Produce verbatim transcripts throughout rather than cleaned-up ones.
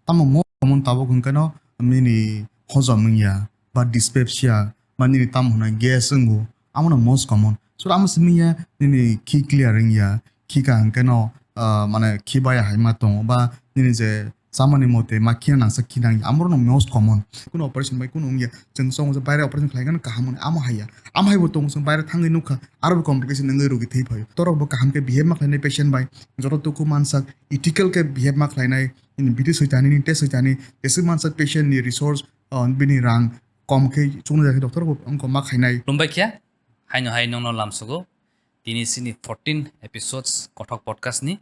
Tamo most common tabuk hwnkhe no nini hojom wngya, ba dyspepsia, ba nini tamo hwnai gas wngo, amo no most common. So amo simi ya nini khi clear wngya, khi ka hwnkhe no, ah, mane khi baya hai ma tongo, ba nini je chamani mote ma khina nangsa khi nang, amo no most common. Kuno operation bai kuno wngya, chwng chongo je baire operation khlai gana kaham hwnwi, amo haiya. Amo hai bo tongo, chwng baire thangwi nukha, aro bo complication wngwi rogi thwi phaio. Torok bo kaham khe behave ma khlainai patient bai, joto tuku mansak ethical khe behave ma khlainai, nini bidi soitani, nini test soitani, jeswk mansak patient ni resource, ah, bini rang kom khe chukno jakhe doctor bo wngkha ma khainai. Khulumbai khe, haino hai nongno lamsugo. Tini chini fourteen episodes Kothok Podcast ni.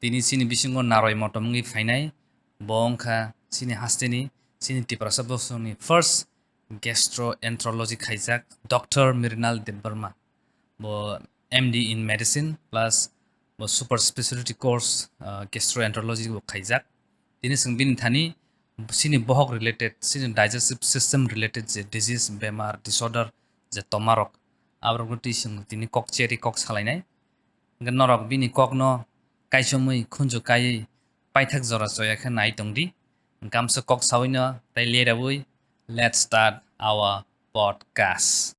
Tini chini bisingo naroi motom wngwi phainai. Bo wngkha chini hasteni, chini Tiprasa bosongni first gastroenterology khaijak, Doctor Mrinal Debbarma. Bo M D in medicine plus bo super specialty course, ah, gastroenterology bo khaijak. Tini chwng bini thani chini bohok related, chini digestive system related je disease, bemar, disorder je tomarok, aborokno twi chwng tini kok cheri kok salainai. Hwnkhe norok bini kokno kaichomwi khunju kaiwi paithak jora choya khe nai tongdi. Hwnkhe amsa kok sawino tei leraui, let's start our podcast.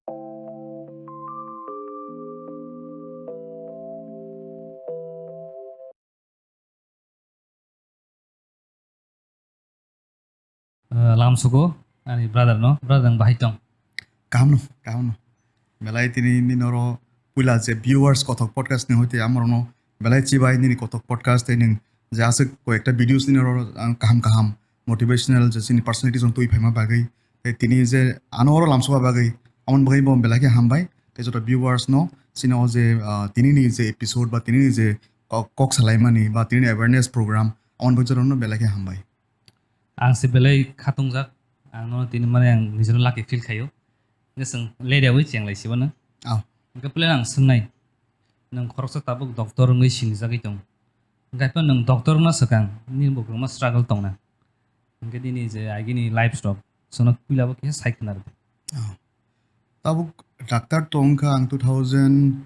Ah, lamsugo ani brother no, brother ang bahai tong. Kaham no, kaham no. Belai tini nini oro puila je viewers Kothok Podcast ni hoite amorono belai chibai nini Kothok Podcast tei ning je aswk koi ekta videos nini oro ang kaham kaham motivational je chini personality jong twi phaima bagwi. Tei tini je ano oro lamsuba bagwi, amon bagwi bo belai khe hambai. Tei joto viewers no chini o je, ah, tini ni je episode ba tini ni je kok, kok salaimani ba tini ni awareness program, amon bagwi joto no belai khe hambai. Ang se belai khatungjak, ang no tini mane ang nijino lucky feel khaio. Nge chwng leriawi cheng lai sibo no. Oh. Hwnkhe plan ang swngnai. Nwng khoroksa tabuk doctor wngwi singjagwi tong. Hwnkhe phano nwng doctor wngna swkang, nini bo kwbangma struggle tongna. Hwnkhe nini je agini life stop, chwngno puila bo kisa sai khna rwdi. Oh. Tabuk doctor to wngkha ang two thousand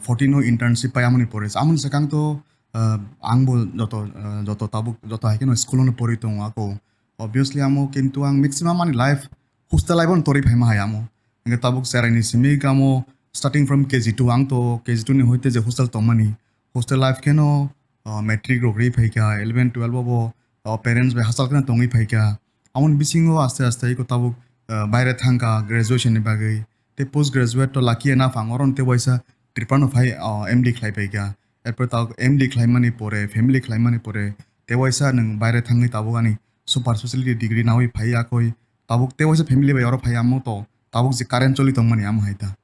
fourteen o internship pai amoni pore. Amoni swkang to, ah, ang bo joto, ah, joto tabuk joto hai kheno school ono pori tongo ako. Obviously amo kintu ang maximum ani life hostel life ono tori phaima hai amo. Hwnkhe tabuk cheraini simi kamo starting from K G two, ang to K G two ni hoite je hostel tongmani. Hostel life kheno, ah, matric rok ri phaikha, eleven twelve o bo, ah, parents bai hachal kheno tongwi phaikha. Amoni bisingo aste aste iko tabuk, ah, baire thangkha graduation ni bagwi. Tei post graduate to lucky enough ang oro tei waisa Tripura no phai, ah, M D khlai phaikha. Erpore tabuk M D khlaimani pore, family khlaimani pore, tei waisa nwng baire thangwi tabuk ani super specialty degree nawi phai yakoi. Tabuk tei waisa family bai oro phai amo to tabuk je current choli tongmani amo hai ta.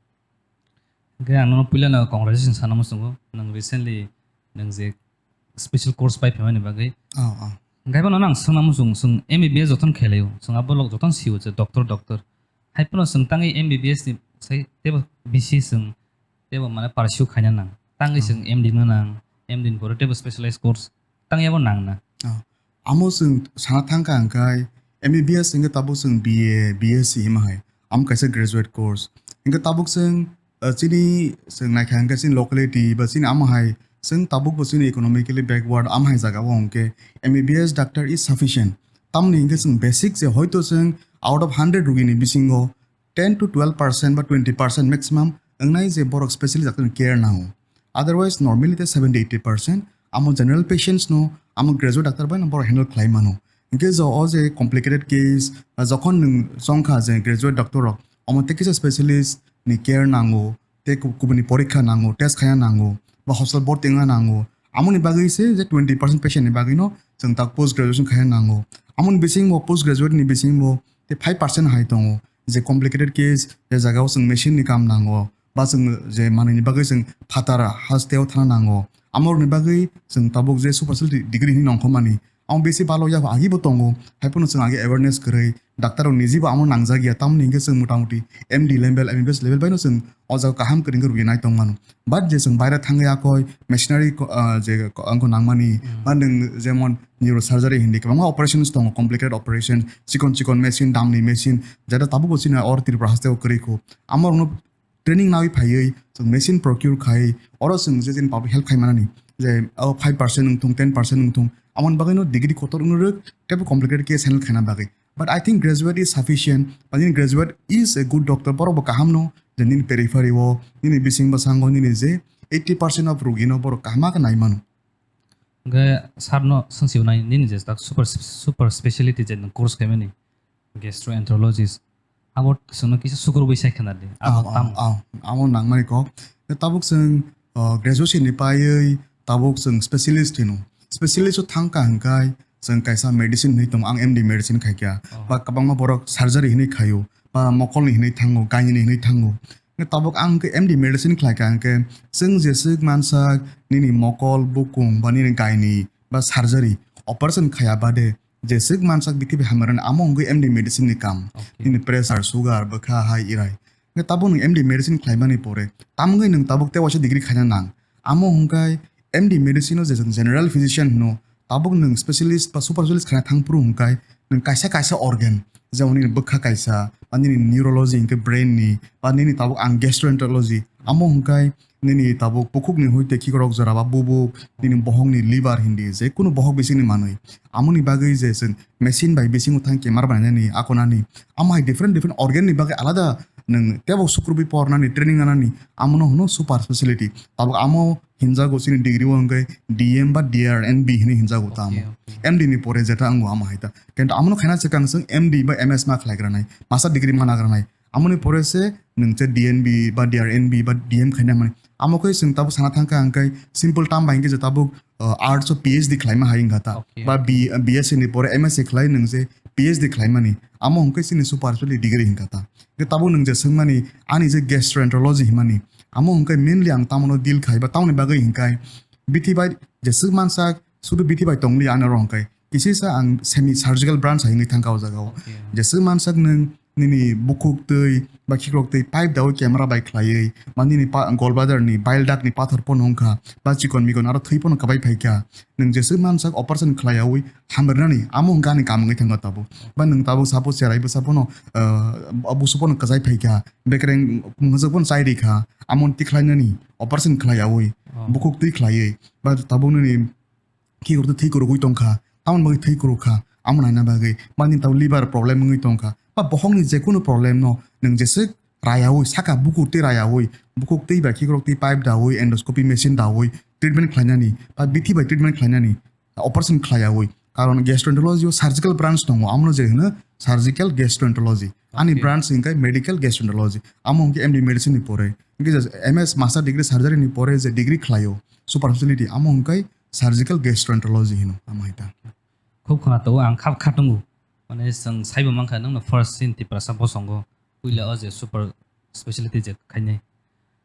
Hwnkhe ang nono puila no congratulations sana muchungo, nwng recently nwng je special course pai phaimani bagwi. Oh, oh. Hwnkhe bono ang swngna muchung, chwng M B B S jotono khelaio, chwng abo lok jotono sio je doctor, doctor. Hai phano chwng tangwi M B B S ni sai tebo bisi chwng tebo mane pursue khaina nang. Tangwi Oh. chwng M D no nang, M D ni pore tebo specialized course tangwi abo nang na. Oh. Amo chwng sana thangkha hwnkhe M B B S hwnkhe tabuk chwng B A, B S C hima hai. Amo kaisa graduate course. Hwnkhe tabuk chwng, uh, chini chwng naikha hwnkhe chini locality ba chini amo hai chwng tabuk bo chini economically backward amo hai jaga o hwnkhe M B B S doctor is sufficient. Tamoni hwnkhe chwng basic je hoito chwng out of hundred rugini bisingo ten to twelve percent ba twenty percent maximum wngnai je borok specialist doctor ni care nango. Otherwise, normally te seventy eighty percent amo general patients no amo graduate doctor bai no borok handle khlai mano. Hwnkhe jo o je complicated case, ba jokhon nwng chongkha je graduate doctor rok, omo tei kisa specialist ni care nango, tei ku-, kubuni porikha nango, test khaya nango, ba hospital borti wngna nango. Amoni bagwi se je twenty percent patient ni bagwi no chwng tak post graduation khaya nango. Amoni bisingo post graduate ni bisingo tei five percent hai tongo, je complicated case, je jagao chwng machine ni kam nango, ba chwng je manwini bagwi chwng phatar hasteo thana nango. Amorokni bagwi chwng tabuk je super specialty degree hinwi nongkhormani, amo bisi balo yak agibo tongo, hai phano chwng agi awareness kwrwi, doctor rok nijibo amo nangjak ya, tamoni hwnkhe chwng motamuti M D level, M B B S level bai no chwng o jaga kaham kwrwngkhe rwgwi nai tongmano. But je chwng baire thangwi akoi machinery ko-, ah, je ko-, ang ko nangmani, Hmm. ba nwng jemon neurosurgery hindi kwbangma operations tongo, complicated operation, chikon chikon machine, damni machine, jeta tabukbo chini or Tripura hasteo kwrwi kho. Amorokno training nawi phaiwi chwng machine procure khai, oro chwng je chini public help khai manani, je o five percent wngthung, ten percent wngthung, Amoni bagwi no degree kotor wng rwk, teibo complicated case handle khaina bagwi. But I think graduate is sufficient, but nini graduate is a good doctor, borok bo kaham no, je nini periphery o, nini bising bwsango, nini je eighty percent of rugi no borok kaham khe nai mano. Hwnkhe sir no swngsi nai nini je tak super, super speciality je nwng course khaimani gastroenterologist, abo chwngno kisa sukurubui sai khna di. Abo Aw, aw, tam aw. Amo nangmani kok. Tei tabuk chwng, uh, graduation ni paiwi tabuk chwng specialist hino. Specialist o thang ka hwnkhe chwng kaisa medicine hinwi tongo, ang M D medicine khai kha. Oh. Ba kwbangma borok surgery hinwi khaio, ba mokol ni hinwi thango, gynae ni hinwi thango. Hwnkhe tabuk ang khe M D medicine khlai kha hwnkhe chwng jeswk mansak nini mokol, bukung, ba nini gynae, ba surgery, operation khaya bade jeswk mansak bithi bai hamrani amo hwnkhe M D medicine ni kam. Okay. Nini pressure, sugar, bwkha, hai, irai. Hwnkhe tabuk nwng M D medicine khlaimani pore, tamungwi nwng tabuk tei waisa degree khaina nang. Amo hwnkhe M D medicine o je chwng general physician hwno, tabuk nwng specialist ba super specialist khaina thang phuru hwnkhe nwng kaisa kaisa organ, jemon nini bwkha kaisa, ba nini neurology hwnkhe brain ni, ba nini tabuk ang gastroenterology, amo hwnkhe nini tabuk bukhukni hoite khikrok jora ba bubuk, nini bohokni liver hindi, je kunu bohok bisingni manwi. Amoni bagwi je chwng machine bai bisingo thang camera banainani, akonani, amo hai different different organ ni bagwi alada nwng tebo sukrubwi pornani, training nanani, amono hwno super speciality. Tabuk amo hinjago chini degree o hwnkhe D M ba D R N B hinwi hinjago ta amo. Okay, okay. M D ni pore jeta wngo amo hai ta. Kintu amono khaina swkang chwng M D ba M S ma khlaigranai, master degree ma nagranai. Amoni pore se nwng che D N B ba D R N B ba D M khaina mani. Amo khe chwng tabuk sana thang kha hwnkhe simple term bai hwnkhe je tabuk, uh, arts o P H D khlaima hai wngkha ta. Okay, ba okay. B-, B S C ni pore M S C khlai nwng je P H D khlaimani. Amo hwnkhe chini super specialty degree hwnkha ta. Hwnkhe tabuk nwng je swngmani ani je gastroenterology hinmani. Amo hwnkhe mainly ang tamono deal khai ba tamoni bagwi hwnkhe bithi bai jeswk mansak sudu bithi bai tongli ani oro hwnkhe. Kisisa ang semi surgical branch hai wngwi thangkha o jaga o. Okay. Jeswk mansak nwng nini bukhuk twi ba khikrok twi pipe daui camera bai khlaiwi, ba nini pa-, gallbladder ni bile duct ni pathor pono wngkha, ba chikon mikon aro thwi pono kwbai phaikha. Nwng jeswk mansak operation khlaiyaui hamrwnani amo wngkha ani kam wngwi thangkha tabuk. Ba nwng tabuk suppose cherai bwsa pono, ah, busu pono kwchai phaikha, bekereng mwswk pono chai rikha, amo tikhlainani operation khlaiyaui, Oh. bukhuk twi khlaiwi, ba tabuk nini khikrok twi thwi kwrwgwi tongkha, tamoni bagwi thwi kwrwkha, amo naina bagwi, ba nini tabuk liver problem wngwi tongkha, ba bohokni jekunu problem no nwng jeswk rayaui, saka bukhuk twi rayaui, bukhuk twi ba khikrok twi pipe daui, endoscopy machine daui treatment khlainani, ba bithi bai treatment khlainani, operation khlaiyaui. Karon gastroenterology o surgical branch tongo, amono je hwno surgical gastroenterology. Ani Okay. branch hwnkhe medical gastroenterology. Amo hwnkhe M D medicine ni pore. Hwnkhe je M S master degree surgery ni pore je degree khlaio, super speciality, amo hwnkhe surgical gastroenterology hino, amo hai ta. Khub khwna tongo, ang khab kha tongo. Mane, chwng saibo mankha, nokno first in Tiprasa bosongo puila o je super specialty je khainai.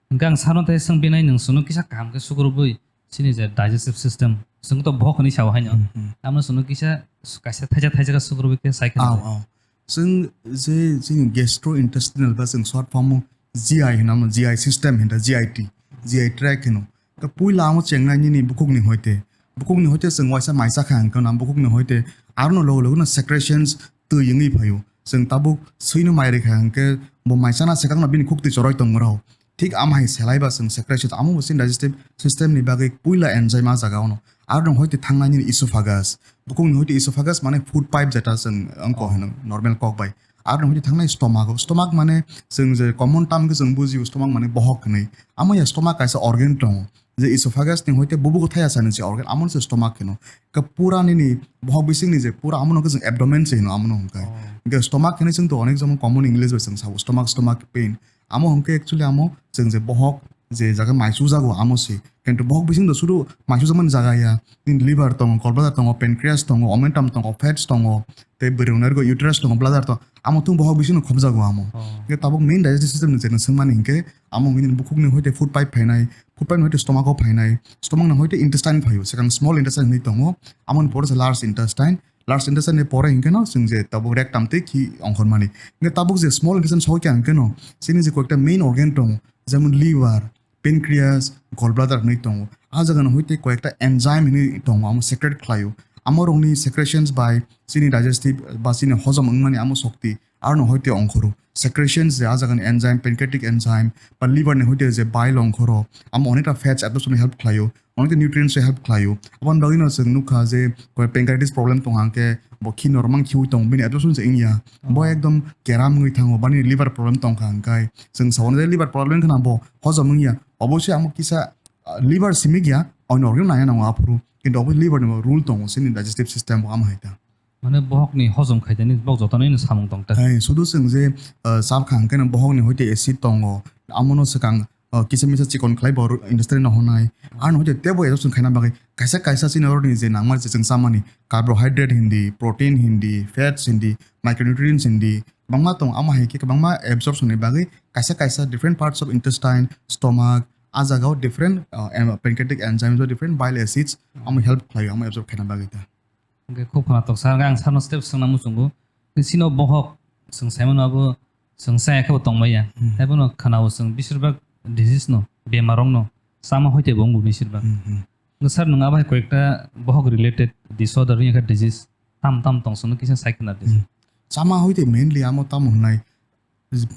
Hwnkhe ang sano tei swng binai, nwng chwngno kisa kaham khe sukrubwi chini je digestive system, chwng to bohok hwnwi sao haino. Hmm, hmm. Tamno chwngno kisa, kaisa thaisa thaisa khe sukrubwi khe sai khe Aw, nangwi. Aw. Chwng je chini gastrointestinal ba chwng short form o G I hwnamo, G I system hinda, G I T, G I tract hino. Ka puila amo chengnai nini bukhukni hoite. Bukhukni hoite chwng waisa mai chakha hwnkhe na bukhukni hoite arono logo logo no secretions twi wngwi phaio. Chwng tabuk swino mai rikha hwnkhe bo mai chana swkangno bini khuk twi choroi tongmorao. Thik amo hai selai ba chwng secretions amo bo chini digestive system ni bagwi puila enzyme a jaga ono. Arono hoite thangnai nini esophagus. Bukhukni hoite esophagus mane food pipe jeta chwng wngko Oh. hino normal kok bai. Arono hoite thangnai stomach o. Stomach mane chwng je common term khe chwng bujio stomach mane bohok hinwi. Amo ya stomach kaisa organ tongo. Je esophagus ni hoite bubugo thaya sani se organ, amo se stomach hino. Ka pura nini bohok bising ni je pura amo no khe chwng abdomen se hino amo no hwnkhe. Oh. Hwnkhe stomach hinwi chwng to onek jemon common English bai chwng sabo stomach, stomach pain. Amo hwnkhe actually amo chwng je bohok je jaga maichu jago amo se. Kintu bohok bising do sudu maichu jakmani jaga ya. Nini liver tongo, gallbladder tongo, pancreas tongo, omentum tongo, fats tongo, tei bwrwi rok uterus tongo, bladder tongo. Amo thung bohok bising no khobjago amo. Oh. Hwnkhe tabuk main digestive system ni je no swngmani hwnkhe amo hwnkhe nini bukhukni hoite food pipe phainai, food pipe ni hoite stomach o phainai, stomach ni hoite intestine phaio, swkang small intestine hinwi tongo, amoni pore se large intestine, large intestine ni pore hwnkhe no chwng je tabuk rectum tei khi ongkhormani. Hwnkhe tabuk je small intestine sokya hwnkhe no chini je koyekta main organ tongo, jemon liver, pancreas, gallbladder hinwi tongo. A jaga no hoite koyekta enzyme hinwi tongo, amo secrete khlaio. Amo rokni secretions bai chini digestive ba chini hojom wngmani amo shokti arono hoite ongkhoro. Secretions je a jagani enzyme, pancreatic enzyme, ba liver ni hoite je bile ongkhoro, amo onekta fats absorption help khlaio. Onek nutrients se help khlaio. Aboni bagwino chwng nukha je koi pancreatitis problem tongkha hwnkhe bo khi normal khiui tongo, bini absorption se wngya. Bo Oh. ekdom keram wngwi thango, bani liver problem tongkha hwnkhe chwng sao je liver problem khna bo hojom wngya. Obosoi amo kisa, ah, liver simikya, oino organ naya nango aphuru. Kintu obo liver ni rule tongo, chini digestive system bo amo hai ta. Mane bohokni hojom khaitani bohok jotono samung tong ta. Hai, sudu chwng je, ah, chap kha hwnkhe no bohokni hoite acid tongo, amono swkang, ah, kisa misa chikon khlai bo industry no honai. Ano hoite tebo absorption khaina bagwi kaisa kaisa chini oroni je nangma je chwng chamani carbohydrate hindi, protein hindi, fats hindi, micronutrients hindi, kwbangma tong, amo hai khe kwbangma absorption ni bagwi kaisa kaisa different parts of intestine, stomach, a jagao different, ah, em-, pancreatic enzymes ba different bile acids amo help khlaio, amo absorb khaina bagwi ta. Hwnkhe khub khwnatok sir, hwnkhe ang sarno step swngna muchungo. Chini bohok chwng saimano abo chwng chaya khe bo tongmaya. Hmm. Tei bono khwnao chwng besirbak disease no, bemar rok no chama hoite bo wngo besirbak. Hmm, hmm. Hwnkhe sir, nwng abo hai koyekta bohok related disorder wngya khe disease tam tam tong chwngno kisa sai khwna di. Hmm. Chama hoite mainly amo tamo hwnai.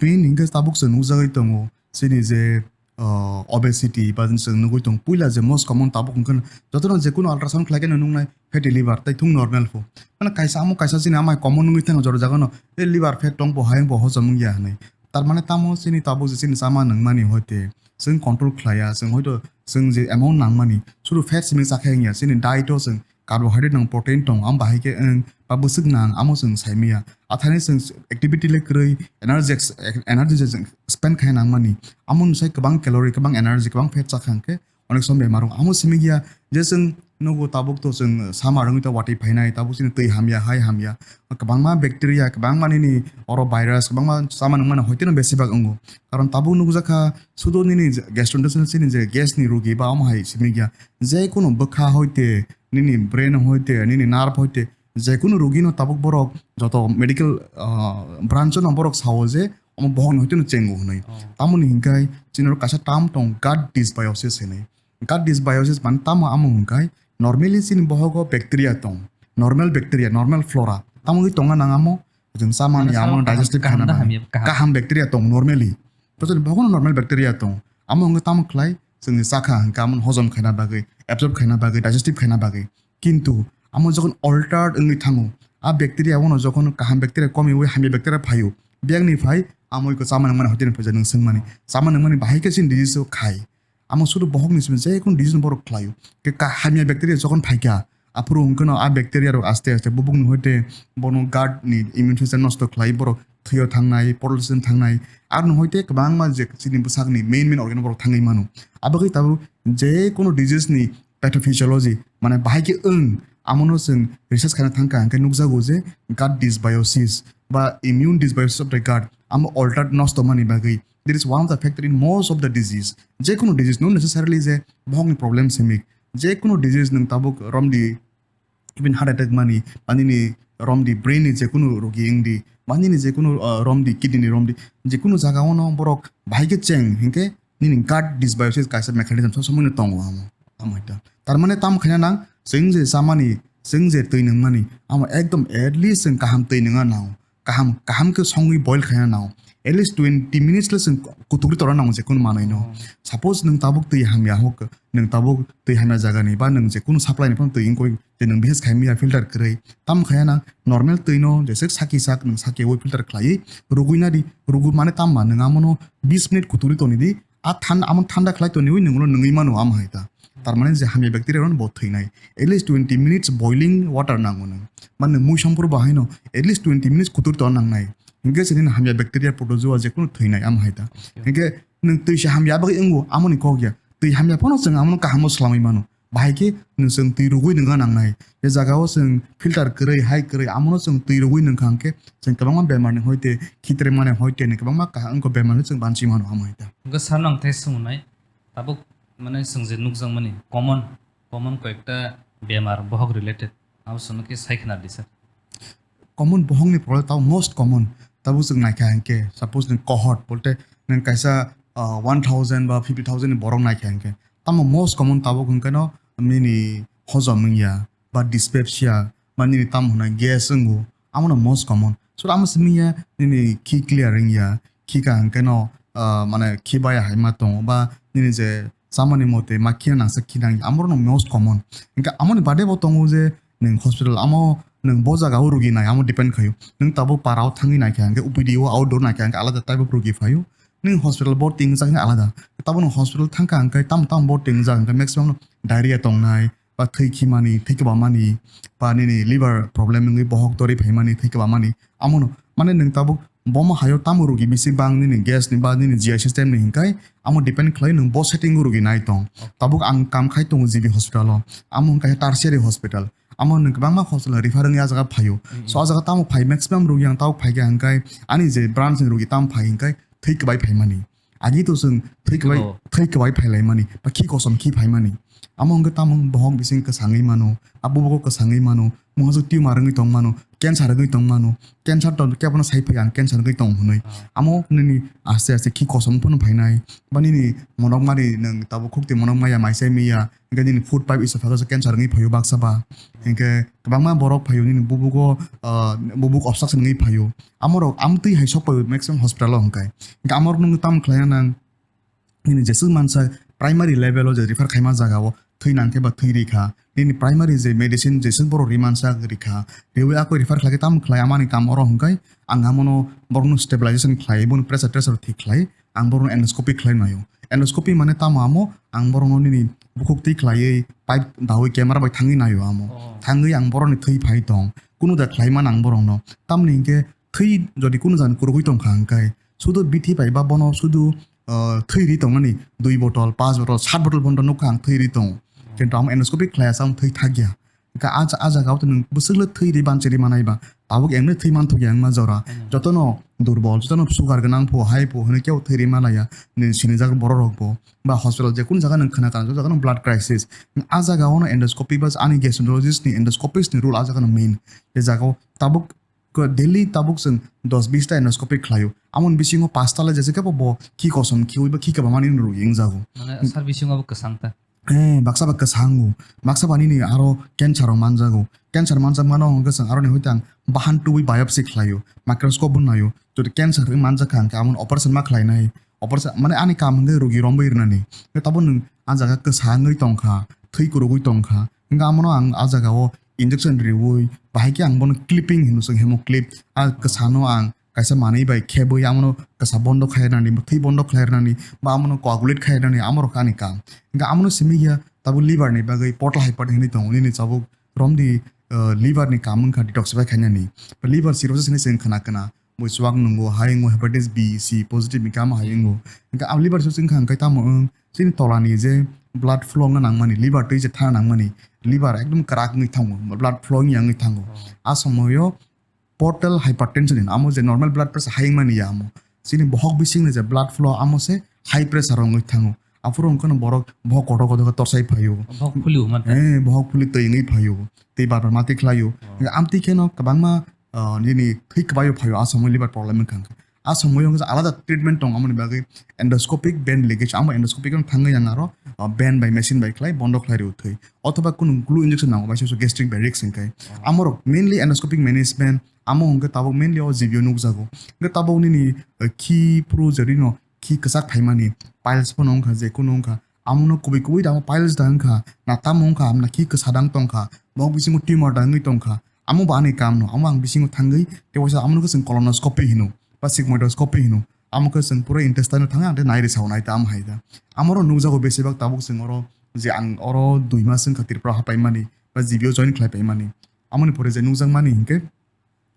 Pain hinkhe tabuk chwng nukjagwi tongo, chini je, ah, obesity ba chwng nugwi tongo, puila je most common tabuk hwnkhe jotono je kunu ultrasound khlai khe nuknai fatty liver tei thung normal pho. Mane kaisa amo kaisa chini amai common wngwi thangna jora jagano, "E liver fat tong bo, hayung bo hojom wngya," hinwi. Tar mane tamo chini tabuk je chini chama nungmani hoite chwng control khlaiya, chwng hoito chwng je amount nangmani, suru fat simi chakhe wngya, chini diet o chwng carbohydrate nang, protein tong, am bahai khe wng, ba bwswk nang, amo chwng saimaya. Athani chwng activity le kwrwi, energy ex-, energy je chwng spend khai nangmani, amo nwsai kwbang calorie, kwbang energy, kwbang fat chakha hwnkhe onek som bemar wngo. Amo simi ya je chwng nugo tabuk to chwng summer wngwi ta watwi phainai, tabuk chini twi hamya, hai hamya, kwbangma bacteria, kwbangma nini oro virus, kwbangma chama nungmani hoiteno besibak wngo. Karon tabuk nukjakha sudo nini gastrointestinal chini je gas ni rogi ba omo hai simi ya, je kunu bwkha hoite, nini brain hoite, nini nerve hoite, je kunu rogi no tabuk borok joto medical, ah, branch no borok sao je omo bohok ni hoite no chengo hinwi. Oh. Tamoni hinkhai chini oro kaisa term tong, gut dysbiosis hinwi. Gut dysbiosis mane tamo amo hinkhai normally chini bohogo bacteria tong, normal bacteria, normal flora. Tamo wngwi tongna nang amo, chwng chamani Mane amo samung kaham, digestive kaham khaina da bagwi. Hamya, kaham. Kaham bacteria tong normally. Tochoni bohogo normal bacteria tong. Amo wngwi tamo khlai chwngni chakha hwnkhe amo hojom khaina bagwi, absorb khaina bagwi, digestive khaina bagwi. Kintu amo jokhon altered wngwi thango, a bacteria wngno jokhon kaham bacteria komiwi hamya bacteria phaio, biyangni phai amo iko chama nangmani hoiteni phaija nwng swngmani. Chama nangmani bahai khe chini disease o khai. Amo sudu bohokni simi je kunu disease no borok khlaio. Ke ka hamya bacteria jokhon phaikha, aphuru hwnkhe no a bacteria rok aste aste bubukni hoite bono gut ni immune system nosto khlai, borok thwio thangnai, portal system thangnai, aroni hoite kwbangma je chini bwsakni main main organ borok thangwi mano. Abagwi tabuk je kunu disease ni pathophysiology, mane bahai khe wng, amono chwng research khaina thangkha, hwnkhe nukjago je gut dysbiosis ba immune dysbiosis of the gut, amo altered nosto mani bagwi. There is one of the factor in most of the disease. Je kunu disease, not necessarily je bohokni problem simi. Je kunu disease nwng tabuk romdi, even heart attack mani, ba nini romdi brain ni je kunu rogi wngdi, ba nini je kunu, ah, romdi kidney ni romdi, je kunu jaga ono borok bahai khe cheng, hinkhe nini gut dysbiosis kaisa mechanism so somoi no tongo amo, amo hai ta. Tar mane tamo khaina nang, chwng je chamani, chwng je twi nungmani, amo ekdom at least chwng kaham twi nungna nango, kaham, kaham khe songwi boil khaina nango. At least twenty minutes le chwng kutukri torna nango je kunu manwi no. Oh. Suppose nwng tabuk twi hamya hok, nwng tabuk twi hamya jaga ni, ba nwng je kunu supply ni phano twi wngkoi, je nwng bises khai maya filter kwrwi, tamo khaya nang normal twi no jeswk saki sak nwng saki ui filter khlaiwi rugwi nadi, rugwi mane tamma nwng amono bis minute kuturi toni di, a than-, amo thanda khlai toniwi nwng ulo nwngwi mano amo hai ta. Tar mane je hamya bacteria rok bo thwinai, at least twenty minutes boiling water nango nwng, mane nwng mui sompor bo haino at least twenty minutes kuturi tona nangnai, hinkhe se nini hamya bacteria protozoa je kunu thwinai amo hai ta. Hinkhe nwng twi se hamya bagwi wngo amoni kok ya, twi hamya phano chwng amono kahamo swlamwi mano. Bahai khe nwng chwng twi rugwi nungna nangnai. Je jagao chwng filter kwrwi, hai kwrwi, amono chwng twi rugwi nungkha hwnkhe chwng kwbangma bemarni hoite, khitremani hoite ni kwbangma kaham wngkha bemarni chwng banchi mano amo hai ta. Hwnkhe sir, nang tei swngnai, tabuk mane chwng je nukjakmani common, common koyekta bemar bohok related, abo chwngno khe sai khna di sir. Common bohokni problem tabo most common, tabuk chwng naikha hwnkhe, suppose nwng cohort bolte nwng kaisa, ah, one thousand ba fifty thousand ni borok naikha hwnkhe, tamo most common tabuk hwnkhe no nini hojom wngya, ba dyspepsia, ba nini tamo hwnai gas wngo, amo no most common. So amo simi ya nini khi clear wngya, khi ka hwnkhe no, ah, mane khi baya hai ma tongo, ba nini je chamani mote ma khina nangsa khinang, amoro no most common. Hingke amoni bade bo tongo je nwng hospital amo nwng bo jaga o rugi nai amo depend khayo. Nwng tabuk para o thangwi naikha hingke O P D o outdoor naikha hingke alada type of rugi phayo. Nwng hospital bo tingjaknai alada. Tabuk nwng hospital thangkha hingke tam tam bo tingjak hingke maximum diarrhea tongnai, ba thwi khimani, thwi kwbamani, ba nini liver problem wngwi bohok torwi phaimani, thwi kwbamani. Amono, mane nwng tabuk bomo hayo tamo rugi bisi bang nini gas ni ba nini G I system ni hinkai, amo depend khlai nwng bo setting o rugi nai tong. Tabuk ang kam khai tongo G B hospital o, amo hinkai tertiary hospital. Amo nwng kwbangma hospital refer wngwi ah jaga phaio. So ah jaga tamo phai maximum rugi ang tabuk phaikha hinkai ani je branch ni rugi tam phai hinkai thwi kwbai phaimani. Agi to chwng thwi kwbai, thwi kwbai phailaimani, ba khi kosom khi phaimani. Amo hwnkhe tamo bohok bising kwsangwi mano, a bubugo kwsangwi mano, muhaswk tumor wngwi tong mano, cancer wngwi tong mano, cancer to kebono sai phai ang cancer wngwi tong hwnwi. Amo nini aste aste khi kosom phano phainai, ba nini monok mari nwng tabuk khukti monok maya maisai miya, hwnkhe nini food pipe esophagus cancer wngwi phaio baksa ba. Hwnkhe kwbangma borok phaio nini bubugo, ah, bubuk obstruction wngwi phaio. Amorok amtwi hai sok phaio maximum hospital o hwnkhe. Hwnkhe amorok nwng tamo khlai nang, nini jeswk mansa primary level o je refer khaima jaga o thwi nangkhe ba thwi rikha. Nini primary je medicine jeswk borok rimansa rikha. Riwi akoi refer khlaikhe tamo khlai amani kam oro hwnkhe ang amono borokno stabilization khlai, bono pressure, pressure thik khlai. Ang borokno endoscopy khlai maio. Endoscopy mane tamo amo, ang borokno nini bukhuk twi khlaiwi pipe dawi camera bai thangwi naio amo. Thangwi ang borokni thwi phai tong. Kunu da khlai man ang borokno. Tamni hinkhe thwi jodi kunu jan kurugwi tongkha hinkhe sudu bithi bai ba bono sudu, ah, thwi ri tongmani dui botol, panch botol, sat botol bono nukha ang thwi ri tongo. Kintu amo endoscopy khlai asa ang thwi thakya. Hwnkhe ah ja-, ah jaga o to nwng bwswk le thwi ri banchi ri manai ba, tabuk emni thwi man thokya wngma jora. Jotono durbol, jotono sugar gwnang pho, hai pho, hwnwi kebo thwi ri malaya. Nini sinijak borok rok bo, ba hospital je kun jaga nwng khna kana, joto jaga no blood crisis. Ah jaga o no endoscopy ba ani gastroenterologist ni, endoscopist ni role ah jaga no main. Je jaga o tabuk ko daily tabuk chwng dos bis ta endoscopy khlaio. Amoni bisingo pasta le jese kebo bo khi kosom khiui ba khi kwbamani rwi wngjago. Mane sar bisingo bo kwsang ta. Eh, baksa ba kwsango. Baksa ba nini aro cancer rok manjago. Cancer manjak mano hwnkhe chwng aroni hoitang bahan tubui biopsy khlaio, microscope bo naio. Jodi cancer wng manjak kha hwnkhe amoni operation ma khlainai. Operation mane ani kam hwnkhe rugi romwi rwnani. Hwnkhe tabuk nwng ah jaga kwsa wngwi tongkha, thwi kurugwi tongkha. Hwnkhe amono ang ah jaga o injection riui, bahai khe ang bono clipping hino chwng hemo clip. Ah kwsano ang kaisa manwi bai khebwi amono kasa bondo khai rwnani, thwi bondo khai rwnani, ba amono coagulate khai rwnani, amo rok ani kam. Hingkhe amono simi ya tabuk liver ni bagwi portal hypertension hinwi tongo, nini tabuk romdi, uh, liver ni kam wngkha detoxify khainani. Liver cirrhosis hinwi chwng khna khna, bui chuak nungo, hai wngo, hepatitis B, C positive ni kamo hai wngo. Hingkhe a liver cirrhosis wngkha hingkhe tamo wng, chini tola ni je blood flow wngna nangmani, liver twi je thana nangmani, liver ekdom kwrak wngwi thango, blood flow wngya wngwi thango. A somoyo portal hypertension hin, amo je normal blood pressure high wngmani ya amo. Chini bohok bisingni je blood flow amo se high pressure wngwi thango. Aphuru wngkhano borok bohok kotor kotor khe torsai phaio. Bohok phuli huma ta. Eh, bohok phuli twi wngwi phaio. Tei bar bar ma twi khlaio. Amtwi kheno kwbangma, ah, nini thwi kwbaio phaio, a somoy liver problem wngkha. A somoyo wngkha alada treatment tong amoni bagwi endoscopic vein ligation, amo endoscopic no thangwi ang aro, ah, vein bai machine bai khlai bondo khlai rw thwi. Othoba kunu glue injection nango bai so gastric bai risk wngkha. Amorok mainly endoscopic management, amo hwnkhe tabuk mainly o G B o nukjago. Hwnkhe tabuk nini, eh, khi phuru jerino khi kwchak phaimani, piles phano wngkha, je kunu wngkha, amono kubui kubui da piles da wngkha, na tamo wngkha, na khi kwsa da wng tongkha, bok bisingo tumor da wngwi tongkha, amo bo ani kam no, amo ang bisingo thangwi, tei waisa amono khe chwng colonoscopy hino, ba sigmoidoscopy hino, amo khe chwng pura intestine no thangwi ang tei nairi sao nai ta amo hai da. Amoro nukjago besibak tabuk chwng oro je ang oro dui mas wngkha Tripura hapaimani, ba G B o join khlai paimani, amoni pore je nukjakmani hinkhe,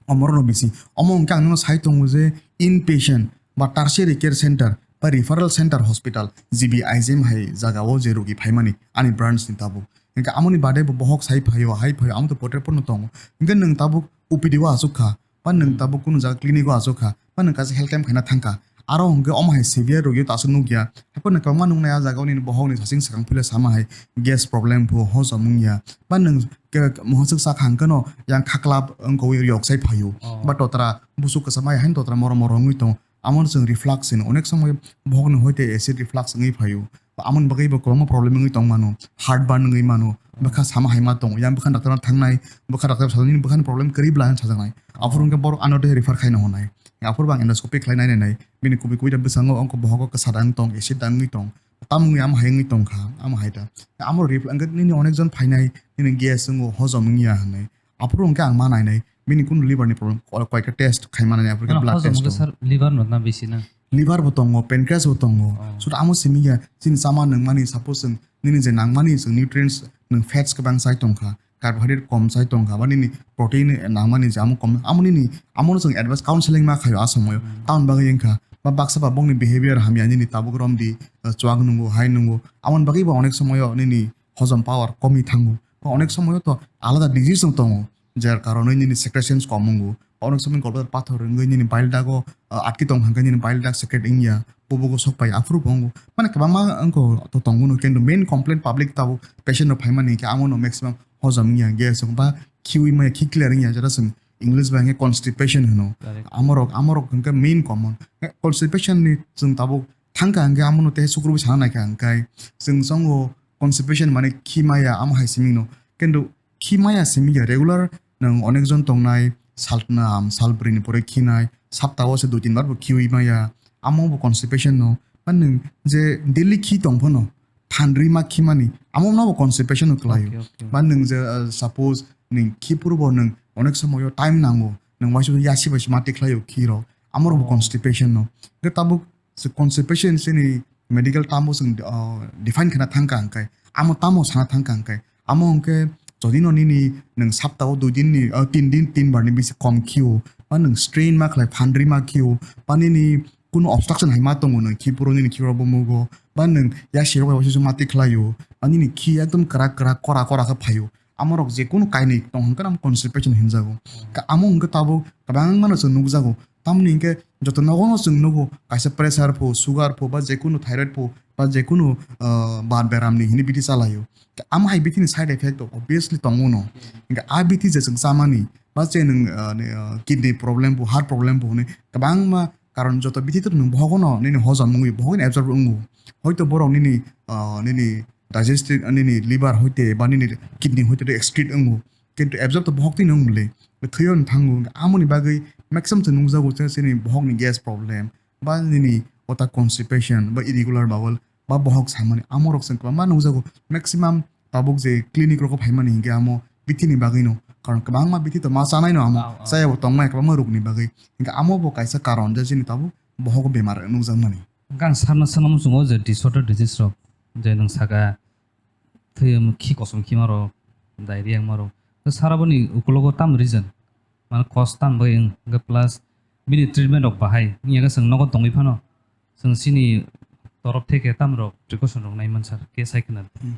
omorokno bisi. Omo hwnkhe ang nono sai tongo je inpatient ba tertiary care center ba referral center hospital, G B I G M hai jaga o je rogi phaimani ani branch ni tabuk. Hwnkhe amoni bade bo bohok sai phaio, hai phaio, amo to potre pono tongo. Hwnkhe nwng tabuk O P D o asuk kha, ba nwng tabuk kunu jaga clinic o asuk kha, ba nwng kaisa health camp khaina thang kha. Aro hwnkhe omo hai severe rogi o ta aswk nukya. Haikhe no kwbangma nuknai ah jaga o nini bohok ni sasing swkang phila sama hai gas problem pho hojom wngya. Ba nwng ke, ke, mohoswk sak hang khe no yang khaklap wngkha wi riyok sai phaio. Oh. Ba totra busuk kwcham ai haino totra moro moro wngwi tongo. Amo no chwng reflux hino. Onek somoi bohok ni hoite acid reflux wngwi phaio. Ba amoni bagwi bo kwbangma problem wngwi tong mano. Heartburn wngwi mano. Bwkha sama hai ma tongo. Yang bwkha doctor no thangnai, bwkha doctor sajak nini bwkhani problem kwrwi bla hwn sajaknai. Aphuru hwnkhe borok ano tei refer khaina hwnai. Aphuru bo ang endoscopy khlai nai nai nai. Bini kubui kubui da bwskango wngkha bohogo kwsa da wng tong, acid da wngwi tong. Tamo wngwi amo hai wngwi tongkha, amo hai ta. Amo reply, hwnkhe nini onek jon phainai, nini gas wngo, hojom wngya hinwi. Aphuru hwnkhe ang ma nainai, bini kunu liver ni problem, ko-, koyekta test khai manani, aphuru khe Ano blood hojom test wngkhe tong. Sir, liver no na bisi na? Liver bo tongo, pancreas bo tongo. Oh. So, amo simi ya, chini chama nangmani, suppose chwng nini je nangmani, chwng nutrients, nwng fats kwbang chai tongkha, carbohydrate kom chai tongkha, ba nini protein nangmani je amo kom, amo nini, amo no chwng advice counseling ma khaio a somoyo. Hmm. Tamoni bagwi wngkha, ba baksa ba bongni behavior hamya nini tabuk romdi, uh, chuak nungo, hai nungo, amoni bagwi bo onek somoyo nini hojom power komwi thango. Ba onek somoyo to alada disease no tongo, jar karonwi nini secretions kom wngo. Onek somoy gallbladder pathor wngwi nini bile duct o, uh, atki tong hwnkhe nini bile duct secrete wngya, bubugo sok pai aphuru bo wngo. Mane kwbangma wngkho to tongo no, kintu main complaint public tabuk patient rok phaimani hinkhe amo no maximum hojom wngya, gas wng ba khiui maya, khi clear wngya, jera chwng English bai hwnkhe constipation hwno. Correct. Amorok, amorok hwnkhe main common. Constipation ni chwng tabuk thangkha hwnkhe amo no tei sukrubui sana naikha hwnkhe chwng chongo constipation mane khi maya amo hai simi no. Kintu khi maya simi ya regular nwng onek jon tongnai, saltnam, salbrwi ni pore khinai, saptao se dui tin bar bo khiui maya, amo bo constipation no. Ba nwng je daily khi tong phano, phanrwi ma khimani, amo no bo constipation no kwlaio. Okay, okay. Ba nwng je, uh, suppose nwng khi phuru bo nwng onek somoyo time nango, nwng waisa yasi bai se ma tikhlaio khi rok, amo rok bo Oh. constipation no. Hwnkhe tabuk se constipation se ni medical term bo chwng, uh, define khna thangkha hwnkhe, amo tamo sana thangkha hwnkhe, amo hwnkhe jodi no nini nwng saptao dui din ni, uh, tin din, tin bar ni bisi kom khio, ba nwng strain ma khlai phanrwi ma khio, ba nini kunu obstruction hai ma tongo nwng khi phuru nini khi rok bo mugo, ba nwng yasi rok bai waisa ma tikhlaio, ba nini khi ekdom kwrak kwrak kora kora khe phaio. Amorok je kunu kainwi tong hwnkhe amo constipation hinjago. Ka-, amo hwnkhe tabuk kwbangma no chwng nukjago. Tamoni hinkhe joto nogo no chwng nugo, kaisa pressure pho, sugar pho, ba je kunu thyroid pho, ba je kunu, ah, bad beram ni hini bithi chalaio. Ka-, amo hai bithi ni side effect to obviously tongo no. Hinkhe a bithi je chwng chamani, ba je nwng, ah, ni, ah, kidney problem pho, heart problem pho hwnwi kwbangma karon joto bithi to nwng bohogo no nini hojom wngwi, bohogo no absorb wngo. Hoito borok nini, ah, nini digestive, nini liver hoite ba nini kidney hoite excrete wngo, kintu absorb to bohok twi nung mle, thwiyo no thango. Amoni bagwi maximum se nungjago se chini bohok ni gas problem, ba nini ota constipation, ba irregular bowel, ba bohok samani, amorok se kwbangma nungjago. Maximum tabuk je clinic rogo phaimani hinkhe amo bithi ni bagwi no, karon kwbangma bithi to ma chanai no amo, Ah, ah. Chaya bo tongmai kwbangma rok ni bagwi, hinkhe amo bo kaisa karon je chini tabuk bohogo bemar nukjakmani. Hwnkhe ang sarno swngna muchungo je disorder disease rok, je nwng saka thwi khi kosom khima rok, diarrhea wngma rok. Sara boni ukulogo tam reason, mane cause tam bai wng, hwnkhe plus bini treatment rok bahai wngya khe chwng nogo tongwi phano chwng chini torop theke tam rok precaution rok nai man sir, khe sai khna. Hmm.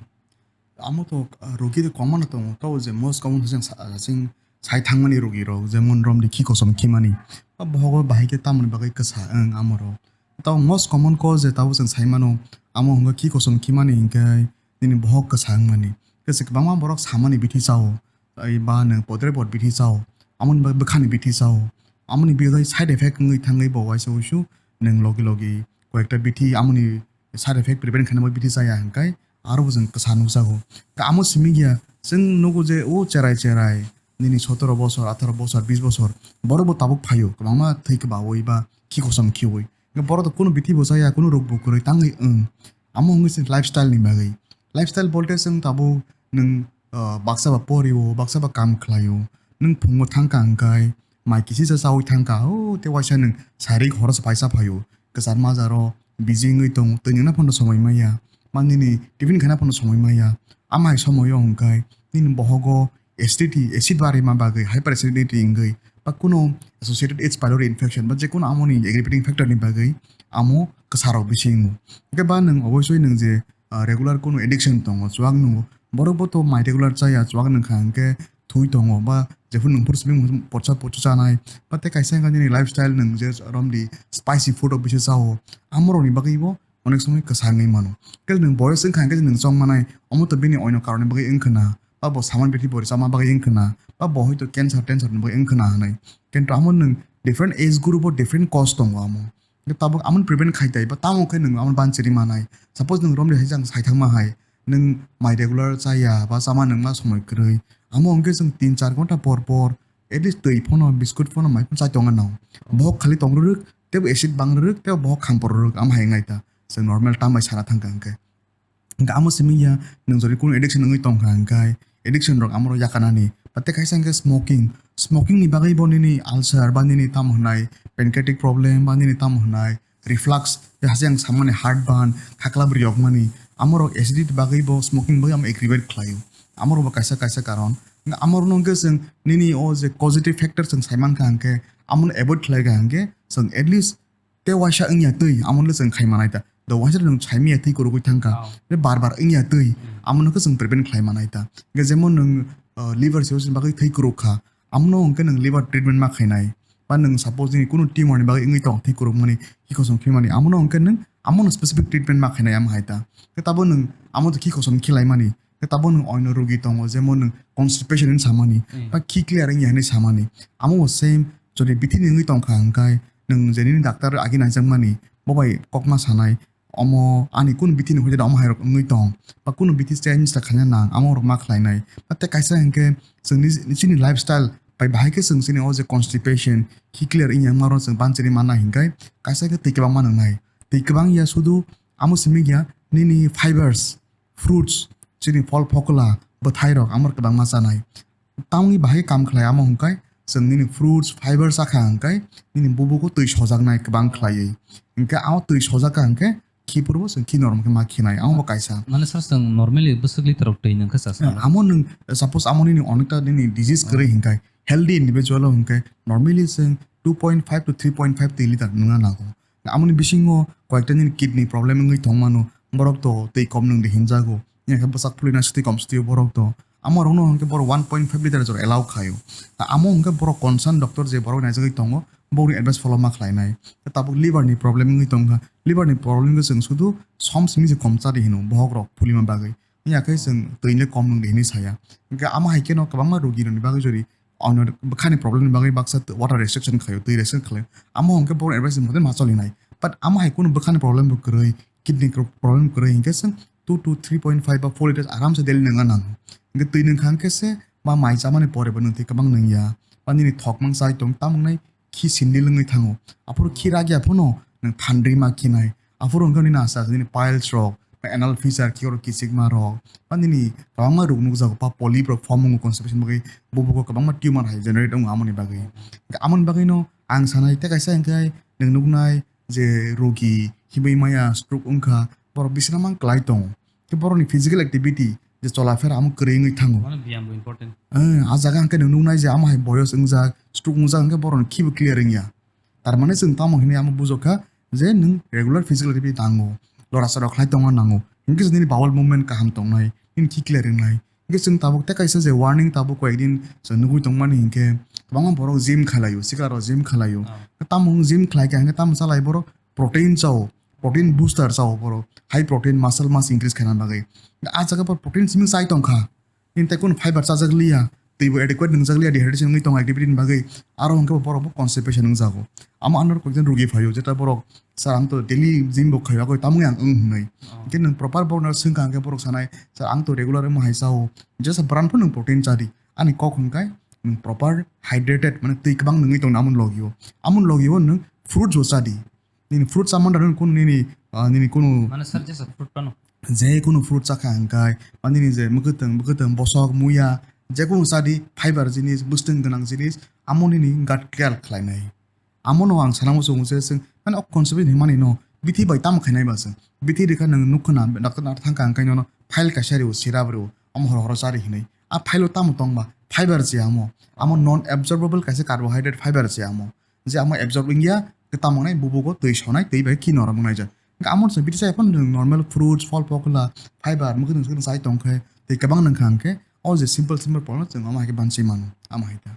Amo to, ah, rogi de kwbangma no tongo, tabo je most common hwseng sa-, ah, sing sai thangmani rogi rok, jemon romni khi kosom khimani, ba bohogo bahai khe tamoni bagwi kwsa wng amo rok. Tabo most common cause je tabo chwng sai mano, amo hwnkhe khi kosom khimani hinkhe nini bohok kwsa wngmani. Tei se kwbangma borok samani bithi chao, ai ba nwng podre pod bithi chao, amoni bagwi bwkhani bithi chao, amoni bagwi side effect wngwi thangwi bo waisa wuisu nwng logi logi koyekta bithi amoni side effect prevent khaina bagwi bithi chaya hinkhe aro bo chwng kwsa nukjago. Ka amo simi ya, chwng nugo je o cherai cherai nini sotoro bosor, atharo bosor, bis bosor, borok bo tabuk phaio, kwbangma thwi kwbaui ba khi kosom khiui. Borok to kunu bithi bo chaya, kunu rok bo kwrwi tangwi wng. Amo wngwi se lifestyle ni bagwi. Lifestyle bolte chwng tabuk nwng, ah, baksa ba porio, baksa ba kam khlaio, nwng phungo thangkha hwnkhe, mai kisisa chaui thangkha, o tei waisa nwng sarik horo se paisa phaio, kwchar majaro busy wngwi tongo, twi nwngna phano somoi maya, ba nini tiffin khaina phano somoi maya. Amhai somoio hwnkhe nini bohogo acidity, acid barima bagwi, hyperacidity wngwi, ba kuno associated H pylori infection, ba je kuno amoni aggravating factor ni bagwi amo kwsarok bisi wngo. Hwnkhe ba nwng oboisoi nwng je, ah, regular kuno addiction tongo, chuak nungo, borok bo to mai regular chaya, chuak nungkha hwnkhe thwi tongo, ba jephuru nwng phuru simi porsa porsa chanai, ba tei kaisa wngkha nini lifestyle nwng je romdi spicy food rok bisi chao, amorokni bagwi bo onek somoi kwsa wngwi mano. Khe nwng boyos wngkha hwnkhe nwng chong manai, omo to bini oino karoni bagwi wngkha na, ba bo saman bithi bori chama bagwi wngkha na, ba bo hoito cancer tencer ni bagwi wngkha na hinwi. Kintu amo nwng different age group o different cause tongo amo. Tabuk amoni prevent khai tai, ba tamo khe nwng amoni banchiri manai. Suppose nwng romdi hai jang sai thangma hai, nwng mai regular chaya, ba chama nwngma somoi kwrwi, amo hwnkhe chwng tin char ghonta por por at least twi phano, biscuit phano, mai phano chai tongna nango. Bohok khali tong rwrwk, teibo acid bang rwrwk, teibo bohok khampor rwrwk, am hai wngnai ta. chwng normal tam bai sana thangkha hwnkhe. Hwnkhe amo simi ya, nwng jodi kunu addiction wngwi tongkha hwnkhe, addiction rok amoro yakanani. Ba tei kaisa hwnkhe smoking. Smoking ni bagwi bo nini ulcer ba nini tamo hwnai pancreatic problem ba nini tamo hwnai reflux, tei hasteo ang samani heartburn, khaklap riyokmani. Amorok acidity bagwi bo smoking bagwi amo aggravate khlaio. Amorok bo kaisa kaisa karon. Hwnkhe amorokno hwnkhe chwng nini o je causative factor chwng saimankha hwnkhe, amono avoid khlaikha hwnkhe, chwng at least tei waisa wngya twi, amo le chwng khai manai ta. Do waisa nwng chai miya twi kurugwi thangkha. Oh. Tei bar bar wngya twi, hmm, amo no khe chwng prevent khlai manai ta. Hwnkhe jemon nwng, uh, liver cirrhosis ni bagwi twi kuruk kha, amo no hwnkhe nwng liver treatment ma khainai. Ba nwng suppose nini kunu tumor ni bagwi wngwi tong twi kuruk mani, khi kosom khi mani, amo no hwnkhe nwng amo no specific treatment ma khainai amo hai ta. Khe tabo nwng amo to khi kosom khi lai mani. Khe tabo nwng oino rogi tongo, jemon nwng constipation hinwi samani, hmm, ba khi clear wngya hinwi samani. Amo bo same, jodi bithi ni wngwi tongkha hwnkhe, nwng je nini doctor agi naijakmani, bo bai kokma sanai, omo ani kunu bithi ni hoide omo hai rok wngwi tong, ba kunu bithi change ta khaina nang, amo rok ma khlainai. Ba tei kaisa hwnkhe chwngni, chini lifestyle bai bahai khe chwng chini o je constipation, khi clear wngya wngma rok chwng banchiri manna hwnkhe kaisa khe twi kwbangma nwngnai. Twi kwbang ya sudu amo simi ya nini fibers, fruits, chini phol phokola, bwthairok amo kwbangma chanai. Tamni bahai kam khlai amo hwnkhe, chwng nini fruits, fiber chakha hwnkhe, nini bubugo twi sojaknai kwbang khlaiwi. Hwnkhe amo twi sojakha hwnkhe, khiphuru bo chwng khi normal khe ma khinai, amo bo kaisa. Mane sir, chwng normally bwswk liter rok twi nwng khe chasa? Eh, amo nwng, suppose amo nini onekta nini disease kwrwi hwnkhe, healthy individual o hwnkhe, normally chwng two point five to three point five twi liter nwngna nango. Amoni bisingo koyekta nini kidney problem wngwi tongmano, borok to twi kom nwng di hinjago. Yakhe bwsak phulina swtwi kom swtwi borok to. Amo rokno hwnkhe borok one point five liter jora allow khaio. Ta amo hwnkhe borok concern doctor je borok naijagwi tongo, bokni advice follow ma khlainai. Ta tabuk liver ni problem wngwi tongkha. Liver ni problem khe chwng sudu som simi se kom chadi hino bohok rok phulima bagwi. Yakhe chwng twi le kom nwng di hinwi saya. Hwnkhe amo hai kheno kwbangma rogi rokni bagwi jori ono bwkhani problem ni bagwi baksa t-, water restriction khlaio, twi restriction khlaio. Amo hwnkhe borok advice ni mote ma cholinai. But amo hai kunu bwkhani problem bo kwrwi, kidney kro-, problem kwrwi hwnkhe chwng two to three point five ba four liters aram se daily nangna nango. Hwnkhe twi nwngkha hwnkhe se ma mai chamani pore bo nwng twi kwbang nwngya. Ba nini thok mang chai tong tamo wngnai khi sindil wngwi thango. Aphuru khi ragya phano nwng thandwi ma khinai. Aphuru wngkha nini asa nini piles rok, anal fissure, khe oro kichikma rok, ba nini kwbangma rok nukjago, ba polyp rok form wngo constipation bagwi, bubugo kwbangma tumor hai generate wngo amoni bagwi. Hwnkhe amoni bagwino ang sanai tei kaisa hwnkhe nwng nuknai je rogi himwi maya stroke wngkha, borok bisina mang klai tongo. Khe borokni physical activity je chola phera amo kwrwi wngwi thango. Mane biyam bo important. Eh, a jaga hwnkhe nwng nuknai je amo hai boyos wngjak, stroke wngjak hwnkhe borokni khibo clear wngya. Tar mane chwng tamo hinwi amo bujokha je nwng regular physical activity nango, lora chora khlai tongna nango, hinkhe chwng nini bowel movement kaham tongnai, nini khi clear wngnai. Hinkhe chwng tabuk tei kaisa je warning tabuk koyekdin chwng nugwi tongmani hinkhe kwbangma borok gym khwlaio, sikla rok gym khwlaio. Ah. Tamo wng gym khlaikha hinkhe tamo chalai borok protein chao, protein booster chao borok, high protein muscle mass increase khaina bagwi. A jaga borok protein simi chai tongkha. Nini tei kunu fiber chajak liya, twi bo adequate nwngjak liya, dehydration wngwi tongo activity ni bagwi, aro hwnkhe bo borok bo constipation wngjago. Amo ano koikjak rogi phaio, jeta borok, "Sir, ang to daily gym bo khaio, agoi tamo wng ang wng," hwnwi. Oh. Hwnkhe nwng proper borokno swngkha hwnkhe borok sanai, "Sir, ang to regular omo hai chao, jesa bwran phano nwng protein chadi." Ani kok hwnkhe nwng proper hydrated, mane twi kwbang nwngwi tongdi amoni logio. Amoni logio nwng fruits bo chadi. Nini fruit chamani rok kunu nini, ah, nini kunu mane sir, jesa fruit pano. Je kunu fruit chakha hwnkhe, ba nini je mwkhwtwng, mwkhwtwng, bosok, muya, je kunu chadi, fiber jinis, bwswtwng gwnang jinis, amo nini gut clear khlainai. Amono ang sana muchungo je chwng, mane o concept hinmani no, bithi bai tamo khainai ba chwng. Bithi rikha nwng nukha na, doctor na thangkha hwnkhe nono file kaisa rio, syrup rio, amo horo horo chari hinwi. A file o tamo tongba, fiber se amo. Amo non absorbable kaisa carbohydrate fiber se amo. Je amo absorb wngya, tei tamo wngnai bubugo twi sonai, twi bai khi norok wngnai jak. Hwnkhe amo se bithi chaya phano nwng normal fruits, phol pokla, fiber, mwkhwtwng swkhe chai tongkhe, tei kwbang nwngkha hwnkhe, o je simple simple problem no chwng omo hai khe banchi mano, amo hai ta.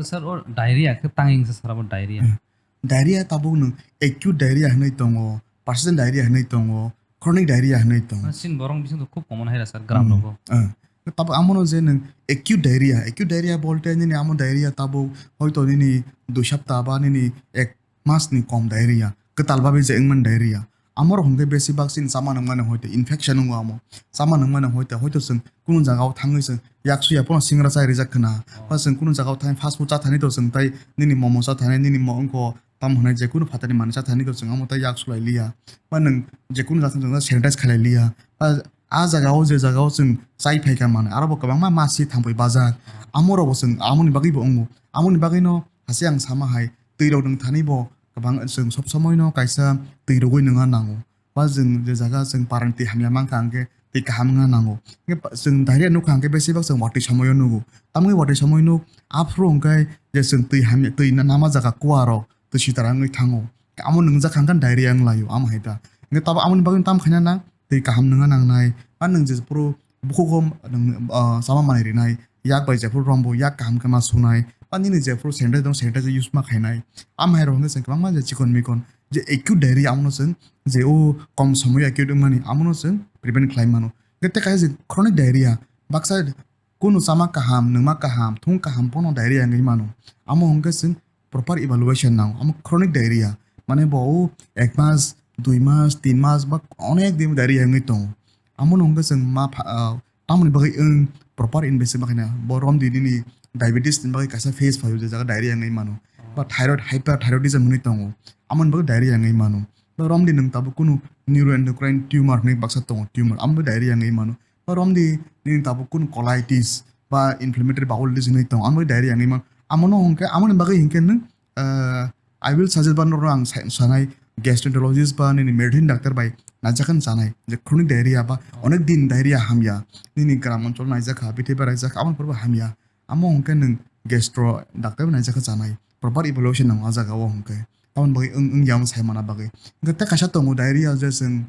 Sir, o diarrhea khe tangwi wngsa sir abo diarrhea? Hmm. Diarrhea tabuk nwng acute diarrhea hinwi tongo, persistent diarrhea hinwi tongo, chronic diarrhea hinwi tongo. Chini borok bising to khub common hai sir, gram rogo. Hmm. Tabuk amono je nwng acute diarrhea, acute diarrhea bolte nini amo diarrhea tabuk hoito nini dui sapta ba nini ek mas ni kom diarrhea, kwtal babi je wngmani diarrhea. Amorok hwnkhe besi bak chini chama nungmani hoite infection wngo amo. Chama nungmani hoite hoito chwng kunu jaga o thangwi chwng yak suya phano singra chai rijak khna. Oh. Ba chwng kunu jaga o thangwi fast food cha thani to chwng tai nini momo cha thani, nini mo wngkho tamo hwnwi jekunu phatarni manwi cha thani khe chwng amo tei yak sulai liya. Ba nwng jekunu jaga chwng sanitize khlai liya. Ba a jaga o je jaga o chwng chai phai kha manwi, aro bo kwbangma masi thangphai bajak. Amo rok bo chwng amoni bagwi bo wngo. Amoni bagwi no hase ang sama hai, twi rok nwng thani bo kwbang chwng sob somoi no kaisa twi rwgwi nwnga nango. Ba chwng je jaga chwng parani twi hamya mankha, hwnkhe twi kaham wngna nango. Hwnkhe pa-, chwng diarrhea nukha, hwnkhe besibak chwng watwi somoio nugo. Tamoni watwi somoi nuk, aphuru hwnkhe je chwng twi hamya, twi na-, nama jaga kuarok, twi sitara wngwi thango. Amo nwngjak kha, hwnkhe diarrhea wng laio, amo hai ta. Hwnkhe tabo amoni bagwi tam khaina nang, twi kaham nwnga nangnai. Ba nwng je phuru bukhugo nwng, ah, chama manwi rinai, yak bai jephuru rombo yak kaham khe ma sunai, ba nini jephuru sanitizer dong, sanitizer use ma khainai. Am hai rok hwnkhe chwng kwbangma je chikon mikon je acute diarrhea, amono chwng je o kom somoyo acute wngmani, amono chwng prevent khlai mano. Hwnkhe tei kaisa je chronic diarrhea, baksa kunu chama kaham, nwngma kaham, thung kaham pono diarrhea wngwi mano. Amo hwnkhe chwng proper evaluation nango. Amo chronic diarrhea, mane bo o ek mas, dui mas, tin mas ba onek din diarrhea wngwi tongo. Amono hwnkhe chwng ma pha-, ah, tamoni bagwi wng proper investigation ma khaina. Bo romdi nini diabetes ni bagwi kaisa phase phaio, je jaga diarrhea wngwi mano. Ba thyroid, hyperthyroidism hwnwi tongo. Amoni bagwi diarrhea wngwi mano. Ba romdi nwng tabuk kunu neuroendocrine tumor hwnwi baksa tongo, tumor. Amo diarrhea wngwi mano. Ba romdi nini tabuk kunu colitis ba inflammatory bowel disease hwnwi tongo. Amo diarrhea wngwi mano. Amono hwnkhe, amoni bagwi hwnkhe nwng, ah, I will suggest ba norok ang sa-, sanai gastroenterologist ba nini medicine doctor bai naijak khe chanai, je chronic diarrhea ba onek din diarrhea hamya, nini gram onchol naijak kha, bithi beraijak kha, aboni pore bo hamya. Amo hwnkhe nwng gastro doctor bai naijak khe chanai, proper evaluation nango a jaga o hwnkhe. Aboni bagwi wng, wngya wng sai mana bagwi. Hwnkhe tei kaisa tongo diarrhea, je chwng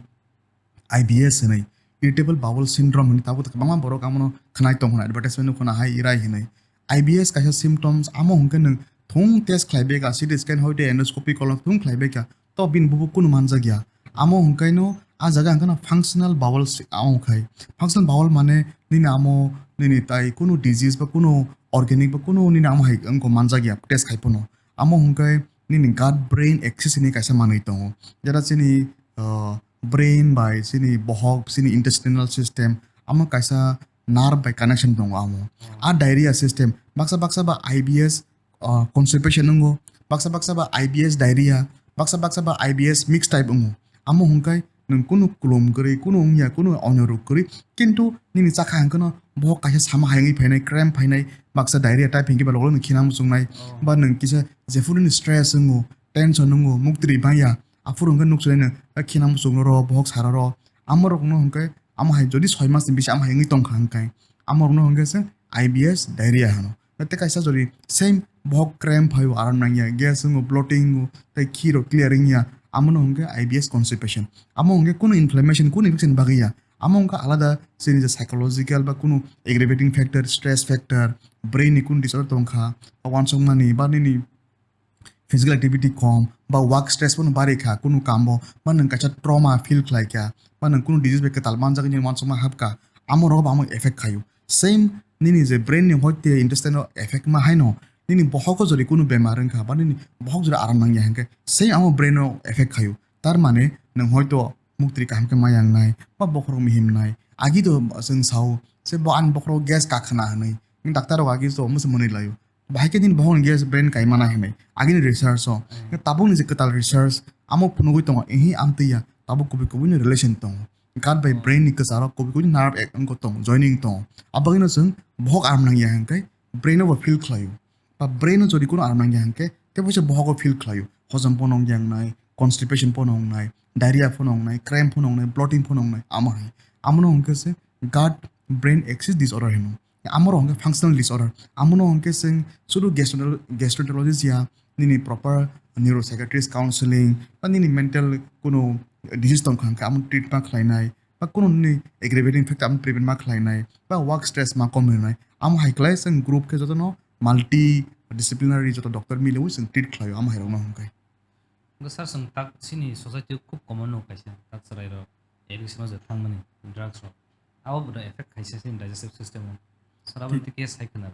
I B S hinwi, irritable bowel syndrome hinwi, tabuk kwbangma borok amono khwnai tong hwnwi, advertisement no khwna hai irai hinwi. I B S kaisa symptoms, amo hwnkhe nwng thung test khlai beka, C T scan hoite endoscopy kolok thung khlai beka, to bini bubu kunu manjak ya. Amo hwnkhe no a jaga hwnkhe no functional bowel si-, amo khai. Functional bowel mane nini amo, nini tai kunu disease ba kunu organic ba kunu nini amo hai wngkho manjak ya test khai phano. Amo hwnkhe nini gut brain axis hinwi kaisa manwi tongo. Jera chini, ah, brain bai chini bohok, chini intestinal system, amo kaisa nerve bai connection tongo amo. A diarrhea system, baksa baksa ba I B S, ah, constipation wngo, baksa baksa ba I B S diarrhea, baksa baksa ba I B S mixed type wngo. Amo hwnkhe nwng kunu kulum kwrwi, kunu wngya, kunu onyorok kwrwi, kintu nini chakha hwnkhe no bohok kaisa sama hai wngwi phainai, cramp phainai, baksa diarrhea type hinkhe ba loglono khina muchungnai, ba nwng kisa jephuru nini stress wngo, tension wngo, muktwi maya, aphuru hwnkhe nuksuinai nwng khina muchungno rw, bohok sara rw, amorokno hwnkhe amo hai jodi soi mas ni bisi amo hai wngwi tongkha hwnkhe, amorokno hwnkhe se I B S diarrhea hwno. Tei kaisa jodi same bohok cramp phaio, aram nangya, gas wngo, bloating wngo, tei khiro clear wngya, amono hwnkhe I B S constipation. Amo hwnkhe kunu inflammation, kunu infection bagwi ya. Amo hwnkhe alada chini je psychological ba kunu aggravating factor, stress factor, brain ni kunu disorder tongkha, uansukmani ba nini physical activity kom, ba work stress bono bari kha, kunu kambo, ba nwng kaisa trauma feel khlai kha, ba nwng kunu disease bai kwtal manjak nini uansukma hapkha, amo rogo bo amo effect khaio. Same nini je brain ni hoite intestine o effect ma haino, nini bohok o jodi kunu bemar wngkha, ba nini bohok jodi aram nangya hwnkhe, same amo brain o effect khaio. Tar mane nwng hoito muktri kaham khe ma yangnai, ba bokhorok mihimnai. Agi do chwng sao, se bo ani bokhorok gas kakhwna hinwi. Nwng doctor rok agi to omo se mwnwi laio. Bahai khe nini bohokni gas brain kaimana hinwi agini research o. Tabukni je kwtal research amo phunugwi tongo, ehi amtwi ya, tabuk kubui kubui ni relation tongo. Gut bai brain ni kwcharo kubui kubui nerve ek wngkha tongo, joining tongo. Abagwino chwng bohok aram nangya hwnkhe brain o bo feel khlaio. Ba brain o jodi kuno aram nangya hwnkhe tei boisa bohogo feel khlaio. Hojom pono wngya wngnai, constipation pono wngnai, diarrhea pono wngnai, cramp pono wngnai, bloating pono wngnai, amo hai. Amono hwnkhe se gut brain axis disorder hino. Amoro hwnkhe functional disorder. Amono hwnkhe chwng sudu gastro-, gastroenterologist ya, nini proper neuropsychiatrist counseling, ba nini mental kuno disease tongkha hwnkhe amo treat ma khlainai, ba kuno nini aggravating factor amo prevent ma khlainai, ba work stress ma kom rwnai. Amo hai khlai chwng group khe jotono multidisciplinary joto doctor miliwi chwng treat khlaio amo hai rokno hwnkhe. Hwnkhe sir, chwng tak chini society o khub common no kaisa tak chwrai rok addiction o je thangmani drugs rok. Abo bo effect khaisa chini digestive system o. Sir, abo Thik. Tei khe sai khna.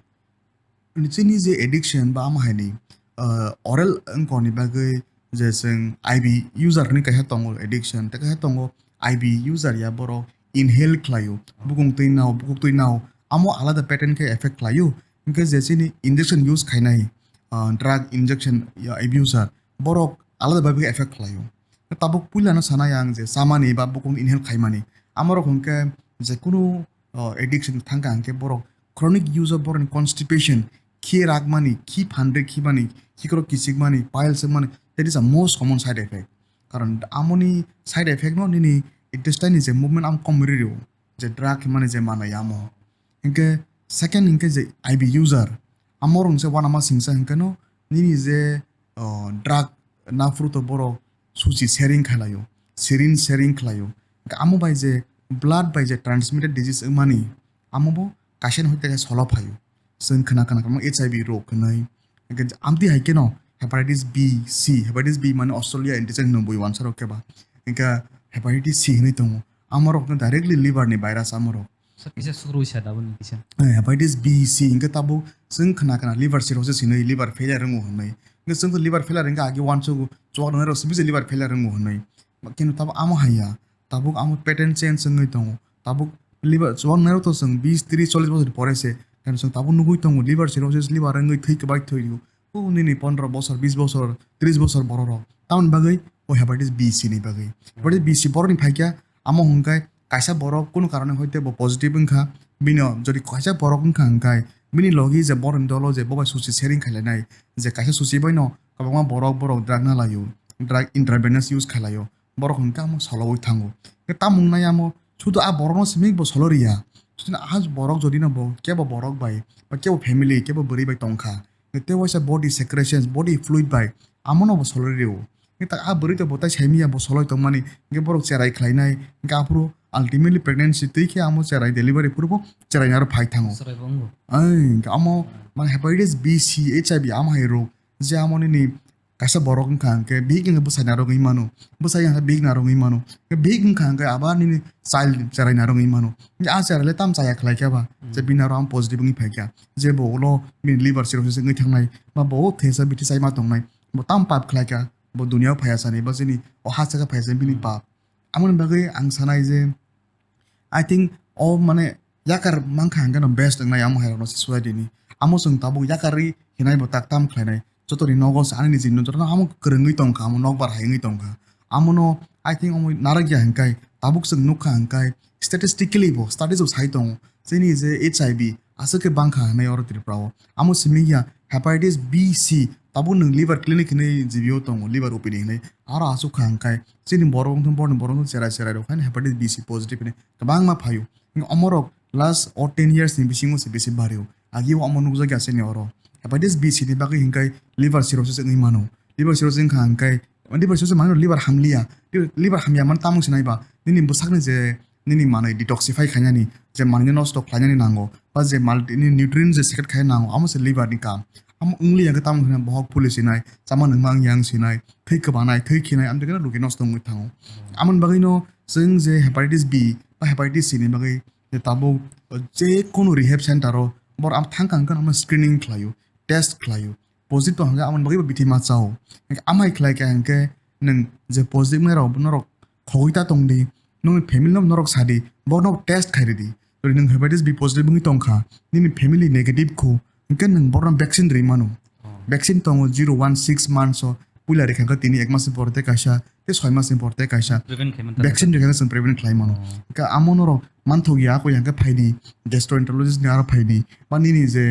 Chini je addiction ba amo haini, ah, oral wngkoni bagwi je chwng I V user hinwi kaisa tongo addiction, tei kaisa tongo I V user ya borok inhale khlaio, bukung twi nao, bukuk twi nao, amo alada pattern khe effect khlaio. Hwnkhe je chini injection use khainai, ah, drug injection ya abuser, borok alada bai bai effect khlaio. Tabuk puilano sanai ang je chamani ba bukung inhale khaimani, amorok hwnkhe je kunu, o, addiction thangkha hwnkhe borok chronic use of borokni constipation, khi rakmani, khi phandre khibani, khikrok kichikmani, piles wngmani, that is a most common side effect. Karon amoni side effect no nini intestine ni je movement am kom riri o, je drug himani je manai amo. Hinkhe second hinkhe je I V user, amo rong se wanama singsa hinkhe no nini je, o, drug naphuru to borok suchi sharing khlaio, syringe sharing khlaio. Hinkhe amo bai je blood bai je transmitted disease wngmani, amo bo kaisa ni hoite khe solo phaio. Chwng khna khna kwbangma H I V rok hwnwi. Hinkhe amtwi hai kheno hepatitis B, C, hepatitis B mane Australia indigenous hinwi bui wansa rok khe ba. Hinkhe hepatitis C hinwi tongo. Amorokno directly liver ni virus amorok. Sir, kisa sukrui sa daboni kisa. Eh, hepatitis B, C hinkhe tabuk chwng khna khna liver cirrhosis hinwi, liver failure wngo hinwi. Hinkhe chwng to liver failure hinkhe agi wansugo, chuwak nangnairok simi se liver failure wngo hinwi. Kino tabuk amo haiya. Tabuk amo pattern change wngwi tongo. Tabuk liver chuwak nairok to chwng bis, tris, chollis bosor pore se. Kano chwng tabuk nugwi tongo liver cirrhosis, liver wngwi thwi kwbai thwi o. O nini pondro bosor, bis bosor, tris bosor borok rok. Tamoni bagwi o hepatitis B C ni bagwi. Hepatitis B C borok ni phaikya, amo hwnkhai kaisa borok kunu karone hoite bo positive wngkha. Bini o jodi kaisa borok wngkha hwnkhai bini logi je borok ni dolo je bo bai susi sharing khailainai, je kaisa susi bai no kwbangma borok borok drug na laio, drug intravenous use khailaio. Borok hwnkhai amo solowi thango. Khe tamung nai amo sudu a borokno simi bo solo riya. Sudu a borok jodi no bo kebo borok bai ba kebo family kebo bwrwi bai tongkha. Khe tei waisa body secretions, body fluid bai amo no bo solo rio. Khe ta a bwrwi to bo tai saimiya bo soloi tongmani. Khe borok cherai khlainai. Khe aphuru ultimately pregnancy twi khe amo cherai delivery phuru bo cherai naro phai thango. Sarai bo wngo. Ai, khe amo man hepatitis B C, H I V amo hai rok je amo nini kaisa borok wngkha hwnkhe bihik wngkha bwsai narwgwi mano, bwsai wngkha bihik narwgwi mano, bihik wngkha hwnkhe abar nini child cherai narwgwi mano. Hwnkhe a cherai le tam chaya khlai khe ba, je bini aro ang positive wngwi phai kha, je bo ulo bini liver cirrhosis wngwi thangnai, ba bo thesa bithi chai ma tongnai, bo tam pap khlai kha, bo duniya o phaiya sani, ba chini o ha saka phaiya sani bini pap. Amoni bagwi ang sanai je, I think o mane yakar mankha hwnkhe no best wngnai amo hai rokno se society ni. Amo chwng tabuk yakarwi hinai bo tak tam khlainai. Joto ni nogo se ani ni jibino joto no amo kwrwngwi tongkha, amo nokbar hai wngwi tongkha. Amo no I think omo narwkya hwnkhe tabuk chwng nukha hwnkhe statistically bo studies bo sai tongo. Chini je H I V aswk khe bangkha hinwi oro Tripura o. Amo simi ya hepatitis B C tabuk nwng liver clinic hinwi G B o tongo, liver O P D hinwi. Aro aswk kha hwnkhe chini borok wngthang borokni borok wngthang cherai cherai rok haino hepatitis B C positive hinwi kwbangma phaio. Omorok last o ten years ni bisingo se bisi bario. Agi o omo nukjakya chini oro. Hepatitis B C ni bagwi hwnkhe liver cirrhosis wngwi mano. Liver cirrhosis wngkha hwnkhe, liver cirrhosis mane liver hamliya. Liver hamya man tamung sinai ba. Nini bwsakni je nini manwi detoxify khainani, je manwi nosto khlainani nango, ba je multi-, nini nutrient je secrete khaina nango, amo se liver ni kam. Amo wngli ya khe tamo hwnwi bohok phuli sinai, chama nungma wngya wng sinai, thwi kwbanai, thwi khinai, amtwi kheno logi nosto wngwi thango. Amoni bagwino chwng je hepatitis B ba hepatitis C ni bagwi je tabuk je kunu rehab center o bor am thang kang khe amo screening khlaio, test khlaio. Positive tong hwnkhe amoni bagwi bo bithi ma chao. Amai khlai kha hwnkhe nwng je positive nai rok norok khogwi ta tong di, nokni family no norok sa di, bo nok test khai ridi. Jodi nwng hepatitis B positive wngwi tong kha, nini family negative kho, hwnkhe nwng borokno vaccine rwi mano. Vaccine tongo zero one six months o, puila rikha khe tini ek mas ni por tei kaisa, tei soi mas ni por tei kaisa. Prevent khaimani takhai. Vaccine rikha khe chwng prevent khlai mano. Hwnkhe amo norok manthok ya, koi hwnkhe phai di, gastroenterologist ni aro phai di, ba nini je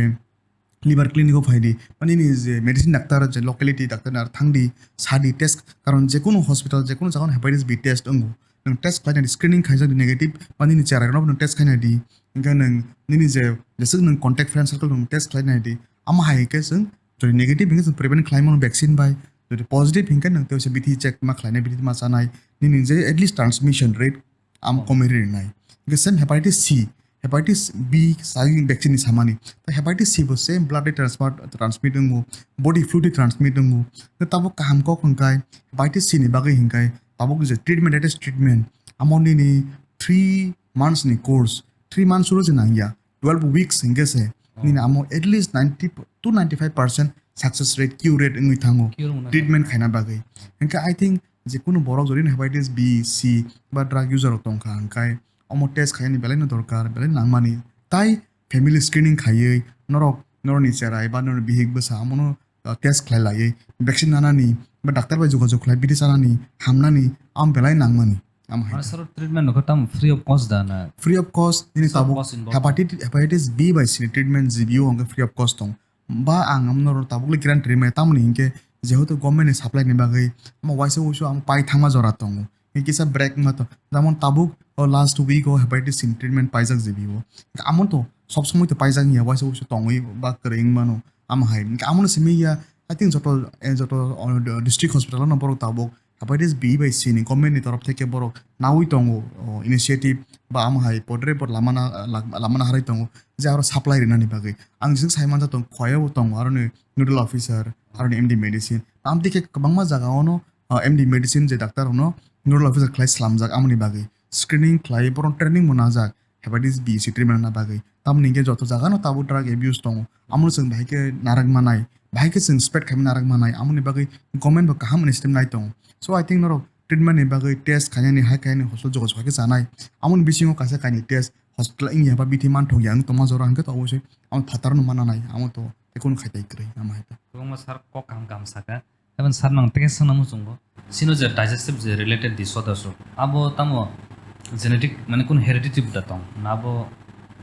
liver clinic o phai di, ba nini je medicine doctor je locality doctor ni aro thang di, sa di test, karon je kunu hospital, je kunu jaga o hepatitis B test wngo, nwng test khlai nai di, screening khaijak di negative, ba nini cherai rok no test khai nai di, hwnkhe nwng nini je jeswk nwng contact friend circle rok nwng test khlai nai di, amo hai khe chwng jodi negative hwnkhe chwng prevent khlai mano vaccine bai, jodi positive hwnkhe nwng tei bithi check ma khlai nai, bithi ma cha nai, nini je at least transmission rate amo komwi rinai. Hwnkhe same hepatitis C, hepatitis B sai vaccine ni samani. Ta hepatitis C bo same blood transfer, transmit wngo, body fluid transmit wngo. Tei tabuk kaham kok hwnkhai hepatitis C ni bagwi hwnkhai tabuk je treatment, latest treatment, amo nini three months ni course, three months ro je nangya, twelve weeks hwnkhe se nini amo at least ninety to ninety five percent success rate, cure rate wngwi thango. Cure wngna treatment khaina bagwi. Hwnkhe I think je kunu borok jodi hepatitis B, C ba drug user rok tongkha hwnkhe omo test khaini belai no dorkar, belai nangmani. Tai family screening khaiwi norok, norokni cherai ba norokni bihik bwsa amono, uh, test khlai laiwi vaccine nanani ba doctor bai jogajog khlai bidi chanani, hamnani, am belai nangmani. Am hai. Mane sir, treatment no khe tam free of cost da na? Free of cost, nini tabuk cost involved? Hepatitis, hepatitis B bai sini treatment G B O hwnkhe free of cost tong. Ba ang amno ro tabuk le grant rimai tamni hinkhe jehetu government ni supply ni bagwi ama waisa wuisu ama pai thangma jora tongo. Hinkhe kisa break ma to, jamon tabuk o last week o hepatitis C ni treatment paijak G B O. Amon to sob somoi to paijak ya, waisa wuisu tongwi ba kwrwi wng mano ama hai. Hinkhe amono simi ya, I think joto, eh, joto, oh, district hospital no borok tabuk hepatitis B bai C ni government ni torof theke borok nawi tongo, oh, initiative ba amo hai podre pod lamana, lamana harai tongo je aro supply rinani bagwi. Ang jisuk sai manja tong khoyabo tongo aroni nodal officer, aroni M D medicine. Amtwi khe kwbangma jaga ono, ah, M D medicine je doctor ono nodal officer khlai slamjak amoni bagwi. Screening khlai boron training bo najak hepatitis B C treatment na bagwi. Tamoni hinkhe joto jaga no tabuk drug abuse tongo. Amono chwng bahai khe narak manai, bahai khe chwng spread khaima narak manai. Amoni bagwi government bo kaham initiative nai tongo. So I think norok treatment ni bagwi test khainani, hai khainani hospital jogajog khe chanai. Amoni bisingo kaisa kainwi test hospital wngya ba bithi manthok ya wng tongma jora hinkhe to obosoi amo phataro no mana nai, amo to tei kunu khai tai kwrwi ama hai ta. Kwbangma sir kok kaham kaham saka. Even sir nang teke sana muchungo. Sino je digestive je related disorders rok. Abo tamo genetic mane kun hereditary da tong. Na abo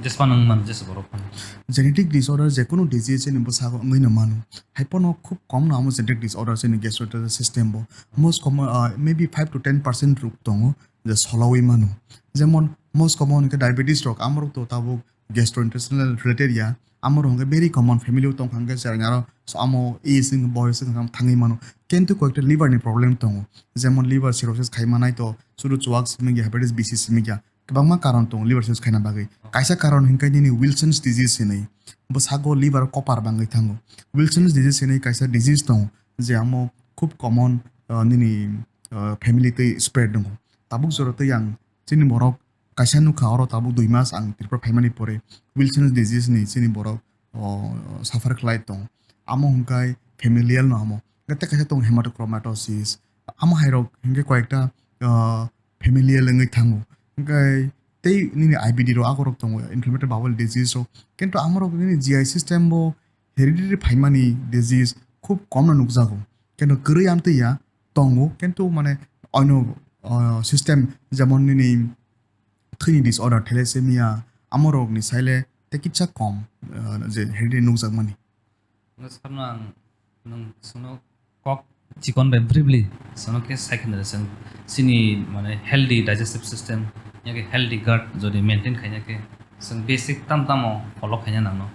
jespa nang man jes borok pan. Genetic disorder je kunu disease ni bwsago wngwi no mano. Hai pono khub kom no amo genetic disorder se ni gastrointestinal system bo. Most common, uh, maybe five to ten percent rok tongo je solawi mano. Jemon most common ke diabetes rok, amorok to tabuk gastrointestinal related ya, amo rok hwnkhe very common, family o tong kha hwnkhe chwraini aro so amo age wngkha, boyos wngkha thangwi mano. Kintu koyekta liver ni problem tongo, jemon liver cirrhosis khai manai to, sudu chuwak simi ya, hepatitis B C simi ya, kwbangma karon tongo liver cirrhosis khaina bagwi. Kaisa karon hwnkhe nini Wilson's disease hinwi, bwsago liver o copper bangwi thango. Wilson's disease hinwi kaisa disease tongo, je amo khub common, uh, nini, uh, family twi spread wngo. Tabuk jora twi ang chini borok kaisa nukha, oro tabuk dui mas ang Tripura phaimani pore Wilson's disease ni chini borok, o, suffer khlai tong. Amo hwnkhe familial no amo. Tei kaisa tong hemochromatosis. Amo hai rok hwnkhe koyekta, o, familial wngwi thango. Hwnkhe tei nini I B D rok akorok tongo, inflammatory bowel disease rok. Kintu amorok nini G I system bo hereditary phaimani disease khub kom no nukjago. Kintu kwrwi amtwi ya tongo, kintu mane ono, o, system jemon nini thwini disorder, thalassemia, amorokni saile tei kitsa kom, o, je hereditary nukjakmani. Nga sakno ang nwng sono kok chikon bai briefly sono khe sai khna chwng chini mane healthy digestive system, ya khe healthy gut jodi maintain khaina khe chwng basic tam tamo follow khaina nangno.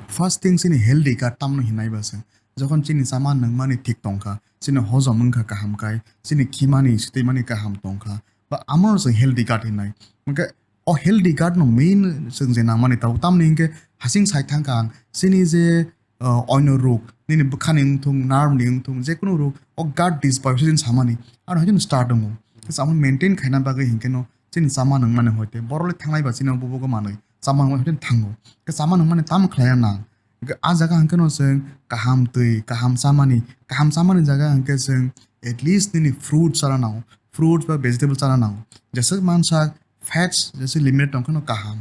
First thing chini healthy gut tamno hinai ba chwng. Jokhon chini chama nungmani thik tongkha, chini hojom wngkha kaham kai, chini khimani swtwimani kaham tongkha, ba amono chwng healthy gut hinai. Hwnkhe o healthy gut no main chwng je nangmani tabuk, tamni hinkhe hasing sai thangkha ang, chini je, uh, oino rok, nini bwkhani wngthung, nerve ni wngthung, jekunu rok, o gut dysbiosis samani, ano haino start wngo. Khe amo maintain khaina bagwi hinkhe no chini chama nungmani hoite, borok le thanglai ba chini bubugo manwi, chama nungmani hoite thango. Khe chama nungmani tamo khlaiya nang? Hwnkhe a jaga hwnkhe no chwng kaham twi, kaham chamani, kaham chamani jaga hwnkhe chwng at least nini fruits chana nango, fruits ba vegetable chana nango. Jeswk mansa fats jeswk limit tongkhe no kaham,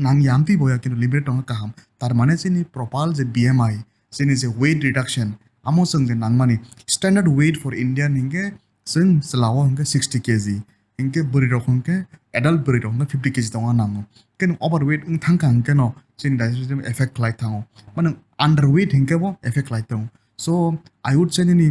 nang ya amtwi boya kintu limit tongkhe kaham. Tar mane chini proper je B M I, chini je weight reduction, amo chwng je nangmani standard weight for Indian hwnkhe chwng chwla o hwnkhe sixty K G, hinkhe bwrwi rok hinkhe adult bwrwi rok hinkhe fifty K G tongna nango. Khe nwng overweight wng thangkha hinkhe no chini digestive system effect khlai thango. Mane underweight hinkhe bo effect khlai tongo. So I would say nini,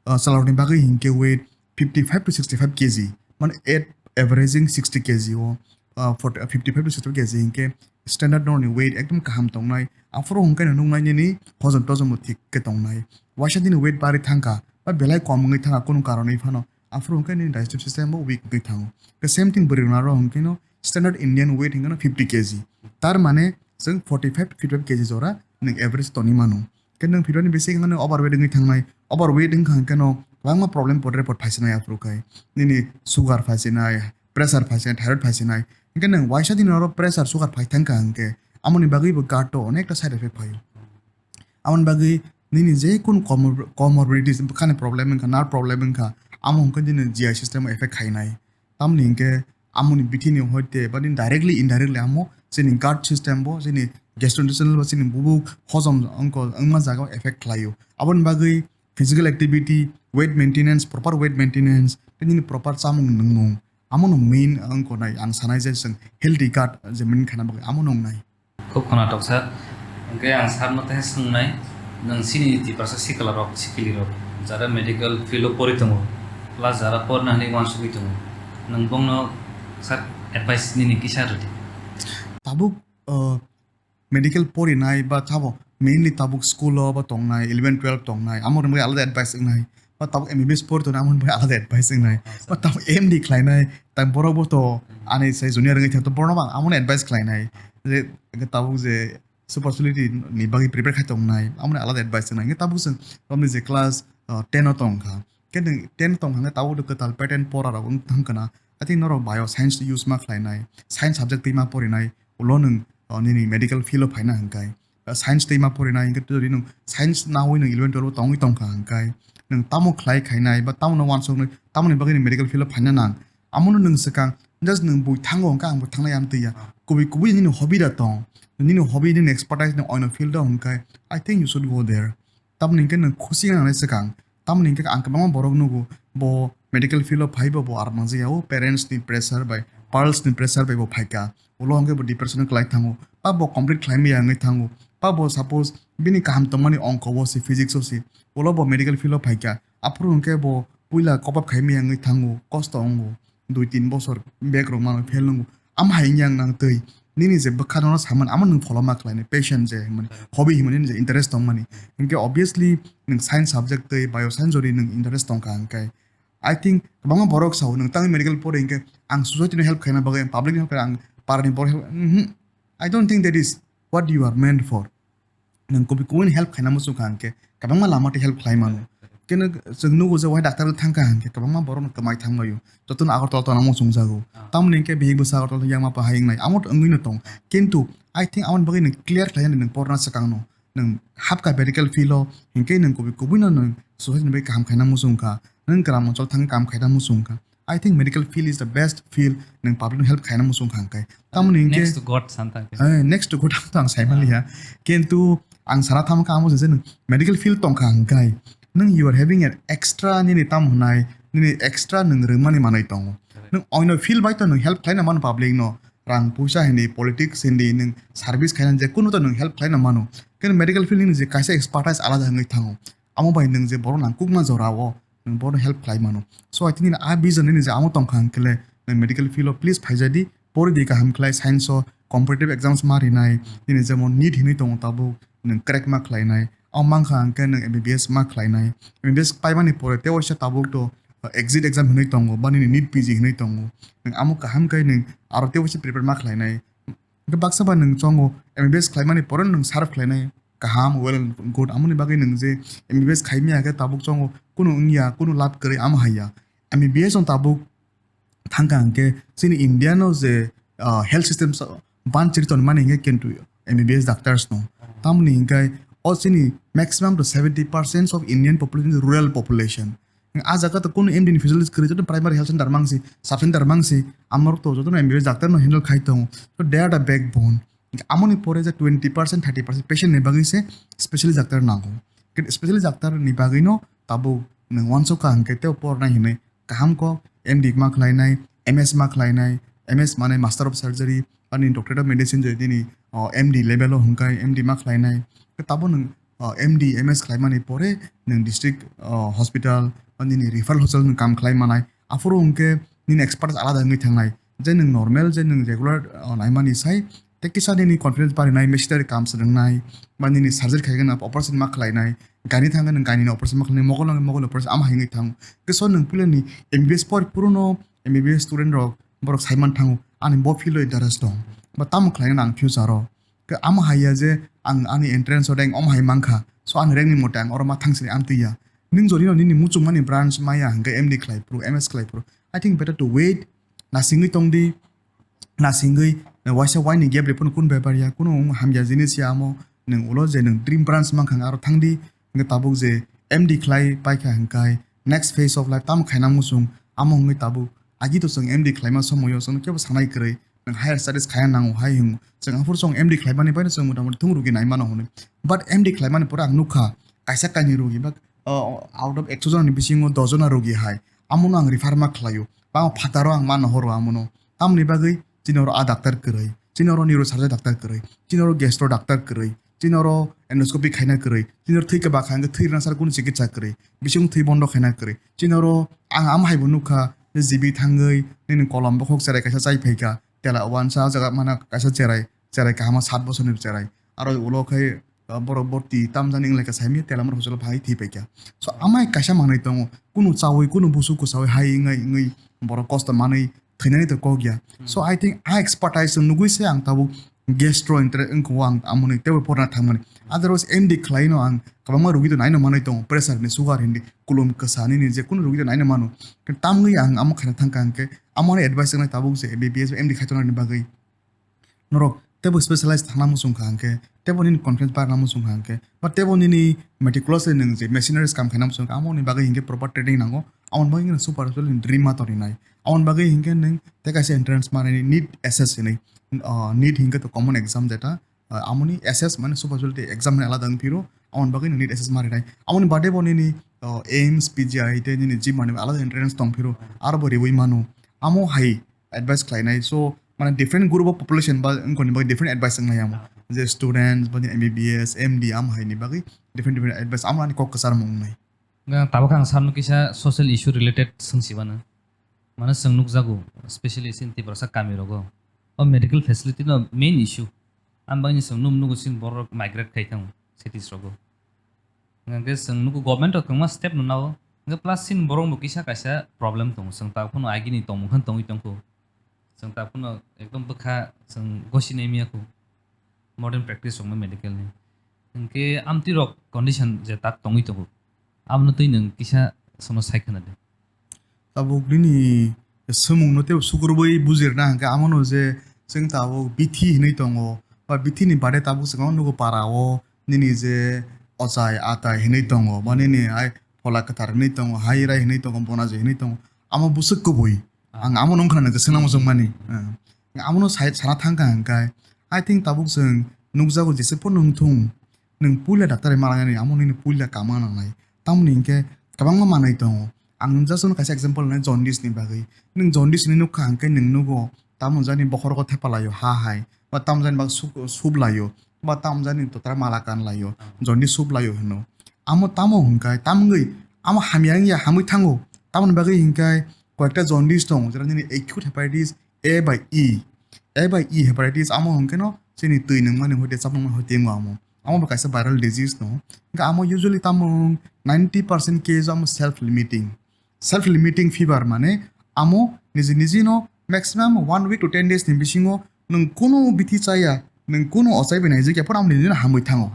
uh, chwla rokni bagwi hinkhe weight fifty five to sixty five K G, mane at averaging sixty K G o, uh, forty, uh, fifty five to sixty five K G hinkhe standard norni weight ekdom kaham tongnai. Aphuru hinkhe no nuknai nini hojom tojom bo thik khe tongnai. Waisa nini weight bari thangkha ba belai kom wngwi thangkha kunu karonwi phano, aphuru hinkhe nini digestive system bo weak wngwi thango. The same thing bwrwi rok hinkhe no standard Indian weight hinkhe no fifty K G. Tar mane chwng forty five to fifty five K G jora nwng average toni mano. Khe nwng fifty five ni bisi hinkhe no overweight wngwi thangnai. Overweight wngkha hinkhe no kwbangma problem podre pod phaisinai aphuru khai. Nini sugar phaisinai, pressure phaisinai, thyroid phaisinai. Hinkhe nwng waisa dini oro pressure, sugar phai thangkha hinkhe amoni bagwi bo gut o onekta side effect phaio. Amoni bagwi nini je kunu comor-, comorbidities, bwkhani problem wngkha, nerve problem wngkha, amo hwnkhe nini G I system o effect khainai. Tamoni hinkhe amoni bithi ni hoite ba nini directly indirectly amo chini gut system bo, chini gastrointestinal ba chini bubuk hojom wngko wngma jaga o effect khlaio. Aboni bagwi physical activity, weight maintenance, proper weight maintenance, tei nini proper chamung nungmung. Amono main wngkha nai, ang sanai je chwng healthy gut je maintain khaina bagwi amono wngnai. Khub khwnathok sir. Hwnkhe ang sir no tei swngnai, nwng chini Tiprasa sikla rok, sikili rok, jara medical field o pori tongo, plus jara porna hinwi uansugwi tongo, nwng bongno sir advice nini kisa rwdi. Tabuk, uh, medical porinai ba thabo mainly tabuk school o ba tongnai, eleven twelve tongnai, amo rwngwi alada advice wngnai, ba tabuk M B B S pori tongnai, amo rwngwi alada advice wngnai, ba tabuk M D khlainai, tam borok bo to ani sai junior wngwi thang to borok no ba amo advice khlainai, je tabuk je super speciality ni bagwi prepare khai tongnai, amo alada advice wngnai. Hwnkhe tabuk chwng romni je class, uh, ten o tongkha, khe nwng ten tongkha hwnkhe tabuk kwtal pattern pora rok wng thang kana. I think norok bio science use ma khlainai, science subject twi ma porinai, ulo nwng, uh, nini medical field o phaina hwnkhe, uh, science twi ma porinai hwnkhe twi nwng science nawi nwng eleven twelve o tongwi tongkha hwnkhe nwng tamo khlai khainai ba tamo no uansuknai, tamoni bagwi nwng medical field o phaina nang. Amono nwng swkang, just nwng bui thango hwnkhe ang bo thangnai ang twiya. Kubui kubui nini hobby da tong, nini hobby nini expertise nwng oino field o hwnkhe, I think you should go there. Tamoni hwnkhe nwng khusi wngnai swkang. Tamoni hwnkhe ang kwbangma borok nugo, bo medical field o phai bo, bo aram nangjakya o, parents ni pressure bai, parents ni pressure bai bo phaikha. Ulo hwnkhe bo depression o kwlai thango, ba bo complete khlai maya wngwi thango, ba bo suppose bini kaham tongmani ongko o se, physics o se, ulo bo medical field o phaikha. Aphuru hwnkhe bo puila kobab khai maya wngwi thango, kosto wngo, dui tin bosor bag rok mano fail wngo. Am hai wngya nang twi nini je bwkha nono samani amo nwng follow ma khlainai, passion je hwnmani, hobby hwnmani, nini je interest tongmani. Hinkhe obviously nwng science subject twi bio science jodi nwng interest tongkha hinkhe, I think kwbangma borok sao nwng tangwi medical pore hinkhe ang society no help khaina bagwi, public no help khaina, ang parani borok help, mhm. I don't think that is what you are meant for. Nwng kubui kubui help khaina muchung kha hinkhe kwbangma lama twi help khlai mano. Keno chwng nugo je wahai doctor thang kha hinkhe kwbangma borok no kwmai thang baio. Jotono Agartala tongna muchung jago. Tamoni hinkhe bihik bwsa Agartala yang ma pa hai wngnai. Amo to wngwi no tong. Kintu I think amoni bagwi nwng clear khlai nani nwng porna swkang no. Nwng hapkha medical field o hinkhe nwng kubui kubui no nwng society ni bagwi kaham khaina muchung kha. Nwng gram onchol thang kaham khaina muchung kha. I think medical field is the best field, nwng public no help khaina muchung kha hinkhe. Tamoni hinkhe next to God san thang khe. Eh, next to God to ang sai maliya. Kintu ang sana thang kha amo je nwng medical field tong kha hinkhe nwng you are having an extra nini tam hwnai, nini extra nwng rwmani manwi tongo. Nwng oino field bai to nwng help khlaina mano public no. Rang puisa hindi, politics hindi, nwng service khaina je kunu to nwng help khlaina mano. Khe medical field ni je kaisa expertise alada wngwi thango. Amo bai nwng je borok nangkukma jora o nwng bono help khlai mano. So I think nini a vision nini je amo tong kha hinkhe le nwng medical field o please phaijadi, pori di kaham khlai science o competitive exams ma rinai, nini jemon NEET hinwi tongo tabuk nwng crack ma khlainai, o mankha hinkhe nwng M B B S ma khlainai, M B B S paimani pore tei waisa tabuk to, uh, exit exam hinwi tongo ba nini NEET P G hinwi tongo, nwng amo kaham khe nwng aro tei waisa prepare ma khlainai. Hwnkhe baksa ba nwng chongo M B B S khlaimani pore nwng serve khlainai kaham, well and good. Amoni bagwi nwng je M B B S khai maya khe tabuk chongo, kunu wngya, kunu lab kwrwi, amo haiya. M B B S no tabuk thangkha hinkhe chini India no je, ah, health system sa-, ban chiri tonmani hinkhe kintu M B B S doctors no. Tamoni hinkhe o chini maximum to seventy percent of Indian population is rural population. A jaga to kunu M D ni facilities kwrwi, joto primary health center mangsi, sub center mangsi, amorok to joto M B B S doctor no handle khai tongo. So they are the backbone. Amoni pore je twenty percent, thirty percent patient ni bagwi se specialist doctor nango. Specialist doctor ni bagwi no tabuk nwng uansuk kha hinkhe tei pornai hinwi kaham kok M D ma khlainai, M S ma khlainai, M S mane Master of Surgery, ani Doctorate of Medicine je nini, o, M D level o hwnkhai M D ma khlainai. Tabuk nwng, o, M D, M S khlaimani pore nwng district, o, hospital ba nini referral hospital nwng kam khlai manai. Aphuru hwnkhe nini expertise alada wngwi thangnai. Je nwng normal, je nwng regular, o, naimani sai, tei kisa nini confidence barinai, machinery kam swrwngnai, ba nini surgery khaigwna operation ma khlainai, gani thangkhe nwng ganini operation ma khlainai, mogol thangkhe mogolni operation, ama hai wngwi thango. Khe so nwng puilani M B B S pori phuru no M B B S student rok borok saiman thango, ani bo field o interest dong, ba tamo khlainani ang future o. Khe amo haiya je ang ani entrance o rank omo hai mankha, so ani rank ni mote ang oro ma thangsini amtwiya. Nwng jodi no nini muchungmani branch maya hwnkhe M D khlai phuru, M S khlai phuru, I think better to wait, nasingwi tongdi, nasingwi, waisa waini gap riphuno kun bepar ya, kuno hamya jinis ya amo, nwng ulo je nwng dream branch mankha aro thangdi, hwnkhe tabuk je M D khlai paikha hwnkhe next phase of life tamo khaina muchung, amo hwnkhe tabuk agi to chwng M D khlaima somoyo chwng kebo sanai kwrwi, nwng higher studies khaina nango hai hwngo. Chwng aphuru chwng M D khlaimani bai chwng mota moti thung rugi nai mano hwnwi. But M D khlaimani pore ang nukha, kaisa kainwi rugi ba uh, out of ekso jona ni bisingo dos jona rogi hai, amono ang refer ma khlaio. Ba phataro ang ma nohoro amono. Tamni bagwi chini oro a doctor kwrwi, chini oro neurosurgeon doctor kwrwi, chini oro gastro doctor kwrwi, chini oro endoscopy khaina kwrwi, chini oro thwi kwbakha hwnkhe thwi rwna sar kunu chikitsa kwrwi, bising thwi bondo khaina kwrwi. Chini oro ang am hai bo nukha, G B thangwi nini kolom bokhok cherai kaisa chai phaikha, tela wansa o jaga mana kaisa cherai, cherai kahama sat bosorni cherai. Aro ulo khai, uh, borok borti tamjani wnglaikha saimanya tela moro hospital phai thwi paikha. So amai kaisa manwi tongo, kunu chawi kunu busu kwsawi hai wngwi wngwi borok kosto manwi thwinani to kok ya. So I think a expertise nugwi se ang tabuk gastro entere wngkho ang amoni tebo porna thangmani. Otherwise M D khlaino ang kwbangma rogi to naino manwi tongo, pressure ni, sugar hindi, kulum kwsa nini je kunu rogi to naino mano. Tamwi ang amo khaina thangkha hwnkhe amoni advice wngnai tabuk je M B B S M D khaitonani bagwi norok tebo specialized thangna muchung kha hwnkhe, tebo nini confidence barna muchung kha hwnkhe, ba tebo nini meticulously nwng je machineries kam khaina muchung kha, amoni bagwi hinkhe proper training nango, amoni bagwi hinkhe super specialist dream ma torinai, amoni bagwi hinkhe nwng tei kaisa entrance manani NEET S S hinwi, ah, NEET hinkhe to common exam jeta, ah, amoni S S mane super specialty exam hinwi alada wng phiro, amoni bagwi nwng NEET S S ma rinai, amoni bade bo nini, ah, AIIMS, P G I tei nini JEE manwi alada entrance tong phiro, aro bo riwi mano, amo hai advice khlainai. So, mane different group of population ba wngkoni bagwi different advice wngnai amo. Je students, ba ni M B B S, M D, am hai ni bagwi different, different advice amo ani kok kwchar mung wngnai. Nga tabuk ang samno kisa social issue related swng si mano. Mane swng nukjago, specially chini Tiprasa kami rogo. O medical facility no main issue. Am bagwi swng num nugo chini borok migrate khai thango cities rogo. Hingke chwng nugo government rok kwbangma step no nao. Hingke plus chini borok bo kisa kaisa problem tongo. Chwng tak phano agini tongmung khan tongwi tongkho. Chwng tak phano ekdom bwkha chwng gosi nai miya kho. Modern practice rok no medical ni. Hingke amtwi rok condition je tak tongwi tongo. Abono twi nwng kisa sono sai khna di. Tabuk nini swmungno teibo sukurubui bujirna hwnkhe amono je chwng tabuk bithi hinui tongo, ba bithini baade tabuk chwng nugo para o nini je ochai atai hinui tongo, ba nini ai phola kwthar hinui tongo, hai rai hinui tongo, bonaji hinui tongo, amo bwswk kubui. Ang amo nung khna nang swngna muchung mani. Amono sai sana thangkha hwnkhe, I think tabuk chwng nukjago jesa phano wngthung, nwng puila doctor bai malainani amo nini puila kama nangnai. Tamoni hinkhe kwbangma manwi tongo. Ang just no kaisa example nai jaundice ni bagwi. Nwng jaundice hinwi nukha hwnkhe nwng nugo tamo jani bokhorogo thepalaio ha hai, ba tamo jani bak suk-, suplaio, ba tamo jani totra mala kanlaio, jaundice suplaio hino. Amo tamo hwnkhe tamgwi amo hamya wngya hamwi thango. Tamoni bagwi hinkhe koyekta jaundice tongo, jera nini acute hepatitis A bai E. A bai E hepatitis amo hwnkhe no chini twi nungmani hoite chap nungmani hoite wngo amo. Amo bo kaisa viral disease no. Hwnkhe amo usually tamo ninety percent case amo self limiting. Self limiting fever mane amo niji niji no maximum one week to ten days ni bisingo nwng kunu bithi chaya, nwng kunu ochai bai naijak ya phano amo niji no hamwi thango.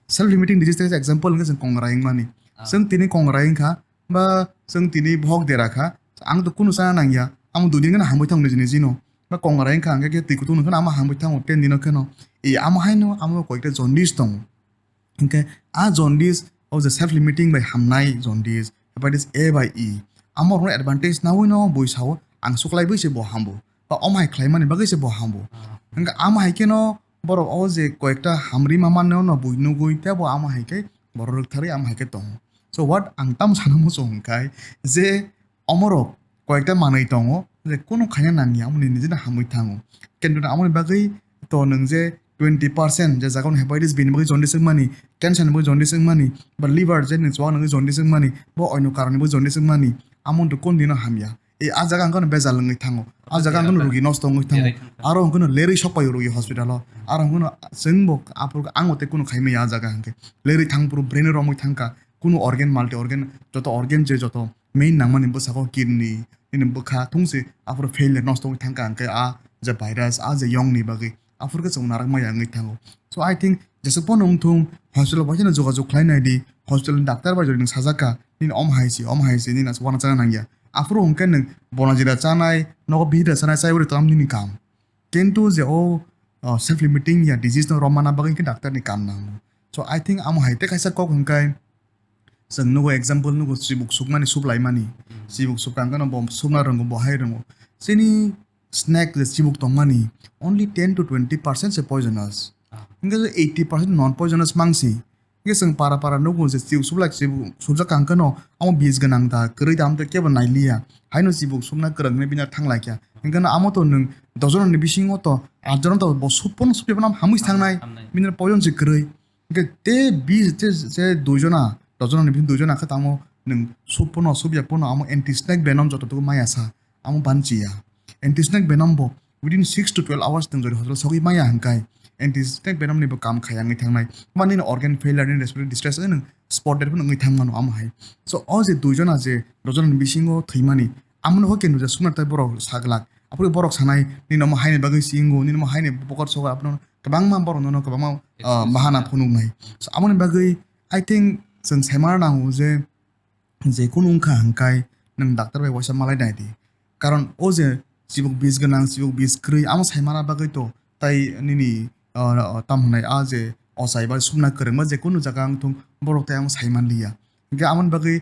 Self limiting disease example hwnkhe chwng kongrai wngmani. Chwng tini kongrai wngkha, ba chwng tini bohok dera kha, ang to kunu chana nangya, amo dui din gana hamwi thango niji niji no, ba kongrai wngkha hwnkhe khe twi kutung nungkhe amo hamwi thango ten dino kheno. E amo haino amo koyekta jaundice tongo. Hwnkhe a jaundice o je self limiting bai hamnai jaundice, hepatitis A bai E, amo rokno advantage naui no bui sao ang suklai bui se bo hambo, ba omo hai khlaimani bagwi se bo hambo. Hwnkhe amo hai kheno borok o je koyekta hamri ma manno no bui nugui tebo amo hai khe borok rwktharwi amo hai khe tongo. So what ang tamo sana muchung hwnkhe je omorok koyekta manwi tongo je kunu khaina nangya amoni nijino hamwi thango. Kintu amoni bagwi to nwng je twenty percent je jaga hepatitis B ni bagwi jaundice wngmani, cancer ni bagwi jaundice wngmani, ba liver je nwng chuwak nangwi jaundice wngmani, bo oino karon ni bagwi jaundice wngmani, amo to kon dino hamya. E, a jaga ang kheno bejal wngwi thango. A jaga ang kheno rugi nosto wngwi thango. Aro ang kheno lerwi sok paio rugi hospital o. Aro ang kheno chwng bo aphuru ang o tei kunu khai maya a jaga hwnkhe. Lerwi thang phuru brain romwi thangkha. Kunu organ, multi organ, joto organ je joto main nangmani bwsako kidney, nini bwkha thungsi aphuru fail nosto wngwi thangkha hwnkhe a je virus, a je yong ni bagwi. Aphuru khe chwng narak maya wngwi thango. So I think jesuk phano wngthung hospital bai kheno jogajog khlai nai di, hospital ni doctor bai jodi nwng sajak kha, nini om hai si, om hai si, nini aswk uanachana nangya. Aphuru hwnkhe nwng bonajira chanai, nogo bihira chanai, chaiwi tongma nini kam. Kintu je o, o self limiting ya disease no romana bagwi khe doctor ni kam nango. So I think amo hai tei kaisa kok hwnkhe chwng nugo example nugo chibuk sukmani suplaimani. Chibuk sukha hwnkhe no bo sukna rwngo, bo hai rwngo. Chini snack je chibuk tongmani only ten to twenty percent se poisonous. Hwnkhe je eighty percent non poisonous mangsi. Hingke chwng para para nugo je chibuk sublai chibuk subjak kang kano amo bis gwnang da, kwrwi da, amo to kebo nailiya. Haino chibuk subna kwrwng hinwi bini thanglaikha. Hingke no amo to nwng dojono ni bisingo to atjono to bo sub pono subya pono hamwi thangnai. Hamnai. Bini poison se kwrwi. Hingke te bis te, te duijona, dojono ni bisingo duijona khe tamo nwng sub pono subya pono amo anti snake venom joto tugo maya sa. Amo banchiya. Anti snake venom bo within six to twelve hours nwng jodi hospital sogwi maya hwnkhai, anti snake venom ni bo kam khaya wngwi thangnai. Mani ni organ failure, ni respiratory distress, nwng spot dead phano wngwi thang mano amo hai. So, o je duijona je doijona ni bisingo thwimani, amo no khe nujak sumar tai borok saglak. Aphuru borok sanai, nini omo haini bagwi singo, nini omo haini bokor sogo, abono kwbangma borok nono kwbangma, ah, bahana phunuknai. So, amoni bagwi, I think, chwng saimana nango je, je kunu wngkha hwnkhai nwng doctor bai waisa malai nai di. Karon o je chibuk bis gwnang, chibuk bis kwrwi, amo saimana bagwi to tai nini, ah, tam hwnai a je ochai ba sumna kwrwngma je kunu jaga wngthung borok tai amo saimanliya. Hwnkhe amoni bagwi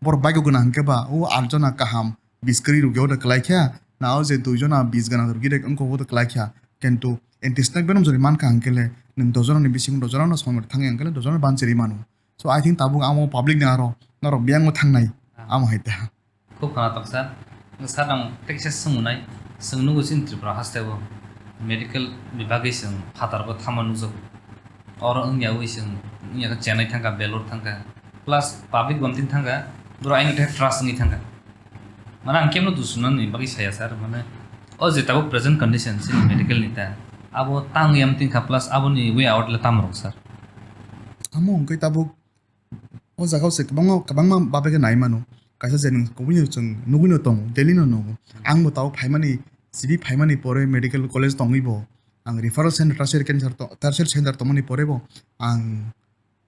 borok bike o gwnang hwnkhe ba o atjona kaham bis kwrwi rwgwi o de kwlaikha, na o je duijona bis gwnang rwgwi de wngkha o de kwlaikha. Kintu anti snake venom jodi mankha hwnkhe le nwng doijona ni bisingo doijona no somoi thangya hwnkhe le doijona banchiri mano. So, I think tabuk amo public ni aro norok biyang o thangnai. Ah. Amo hai ta. Khub khana toksa. Sir, ang teksa swngmwnai. Chwng nugo chini Tripura haste o medical ni bagwi chwng phatar bo thama nukjago. Oro wngya wi chwng wngya khe Chennai thangkha, Belur thangkha. Plus public bo amtwini thangkha. Boro aino tei trust wngwi thangkha. Mane ang kemno dusuna ni bagwi saya sir, mane o je tabuk present condition chini medical ni ta, abo tang yam tin kha plus aboni way out le tam rok sir. Amo hwnkhe tabuk o jaga o se kwbangma, kwbangma babe khe nai mano. Kaisa je nwng kubui no chwng nugui no tongo, daily no nungo. Ang bo tabuk phaimani, sibi phaimani pore medical college tongwi bo ang referral center, tertiary cancer to-, tertiary center tongmani pore bo ang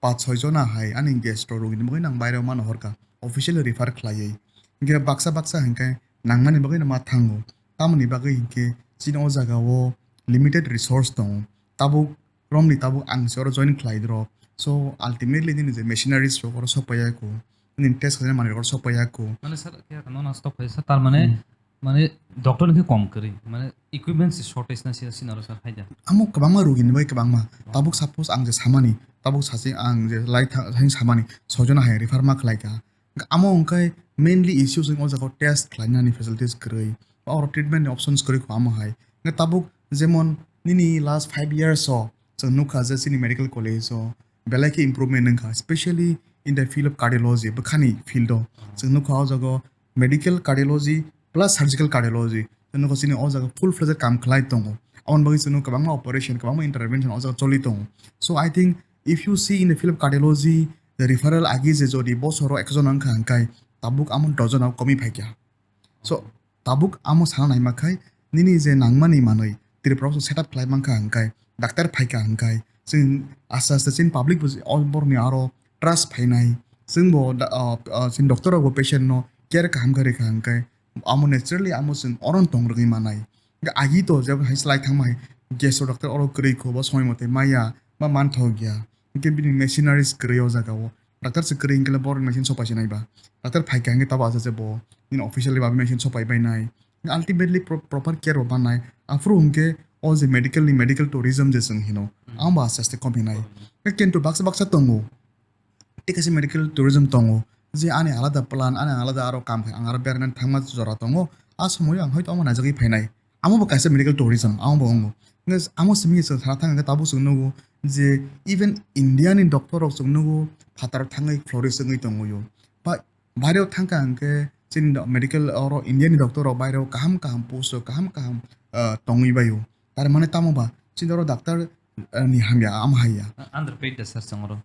paanch choi jona hai ani gastro rogini bagwi nang baireo mano horkha, officially refer khlaiwi. Hingkhe baksa baksa hingkhe nangmani bagwi no ma thango. Tamoni bagwi hingkhe chini o jaga o limited resource tongo. Tabuk romni tabuk ang se oro join khlai rok. So, ultimately nini je machineries rok oro sok paiya ko, nini test khlaina manwi rok oro sok paiya ko. Mane sir, khe no na stop khlai sir, tar mane Hmm. Mane doctor ni khe kom kwrwi, mane equipment se shortage na sina, sina ro sir, haida. Amo kwbangma rogi ni bai kwbangma. Wow. Tabuk suppose ang je samani, tabuk sachi ang je lai tha-, hain samani, soi jona hai refer ma khlai kha. Amo hwnkhe mainly issues wng o jaga o test khlainani facilities kwrwi, ba oro treatment ni options kwrwi kho amo hai. Hwnkhe tabuk jemon nini last five years o chwng nukha je chini medical college o belai khe improvement wngkha, specially in the field of cardiology, bwkhani field o. Chwng nukha o jaga o medical cardiology plus surgical cardiology. Chwng nukha chini o jaga full fledged kam khlai tongo. Aboni bagwi chwng nukha kwbangma operation, kwbangma intervention o jaga choli tongo. So I think if you see in the field of cardiology, the referral agi je jodi bosoro ekjon wngkha hwnkhe tabuk amo dojon o komi phaikha. So tabuk amo sana naima khai nini je nangmani manwi Tripura o setup khlai mankha hwnkhe, doctor phaikha hwnkhe, chwng aste aste chini public bo o borokni aro trust phainai. Chwngbo da-, ah, ah, chini doctor rokbo patient no care kaham khe rikha hwnkhe, amo naturally amo chwng oro tong rwgwi manai. Hwnkhe agi to jebo hai slai thangma hai gastro doctor oro kwrwi kho, bo somoi mote maya, ba manthok ya. Hwnkhe bini machineries kwrwi o jaga o. Doctor se kwrwi hwnkhe le borok machine sopai se nai ba. Doctor phaikha hwnkhe tabo acha se bo. Nini officially ba machine sopai bai nai. Ultimately pro-, proper care bo mannai. Aphuru hwnkhe o je medical ni medical tourism je chwng hino. Hmm. Ang bo aste aste kom hinai. Kom hinai. Kintu baksa baksa tongo. Tei kaisa medical tourism tongo. Je ani alada plan, ani alada aro kam khai, ang aro berani thangma jora tongo. A somoio ang hoito omo naijagwi phainai. Amo bo kaisa medical tourism, amo bo wngo. Hwnkhe amo simi chwng sana thang hwnkhe tabuk chwng nugo je even India ni doctor rok chwng nugo phataro thangwi flourish wngwi tongwi o. Ba baireo thangkha hwnkhe chini do-, medical oro India ni doctor rok baireo kaham kaham post o kaham kaham, ah, tongwi bai o. Tar mane tamo ba chini oro doctor, ah, ni hamya, amo hai ya. Underpaid da sir chwng oro.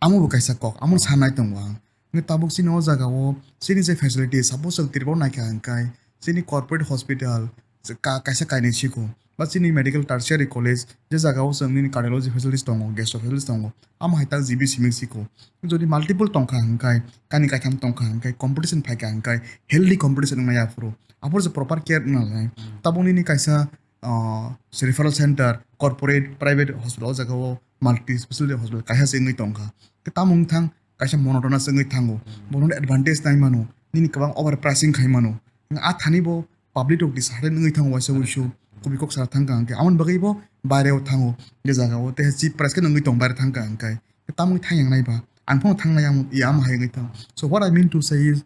Amo bo kaisa kok, amo sanai tongo ang. Hwnkhe tabuk chini o jaga o chini je facility, suppose chwng Tripura o naikha hwnkhe chini corporate hospital ka-, kaisa kainwi siko, ba chini medical tertiary college je jaga o chwng nini cardiology facilities tongo, gastro facilities tongo, amo hai tak G B simi siko. Jodi multiple tongkha hwnkhe, kainwi kaitham tongkha hwnkhe, competition phaikha hwnkhe, healthy competition wngya aphuru, aphuru se proper care wngna nai. Hmm. Tabuk nini kaisa ah, se referral center, corporate, private hospital, o jaga o multi specialty hospital kaisa se wngwi tongkha. Khe tamo wng thang, kaisa monotonous wngwi thango. Hmm. Bono advantage nai mano, nini kwbang over pricing khai mano. A thani bo public rok dishearten wngwi thango, waisa wuisu, hmm, kubui kok sara thangkha hwnkhe. Amoni bagwi bo baire o thango, je jaga o tei cheap price khe wngwi tong baire thangkha hwnkhe. Tamoni thang yang nai ba. Ang phano thang nai, amo, ya, amo hai wngwi tong. So what I mean to say is,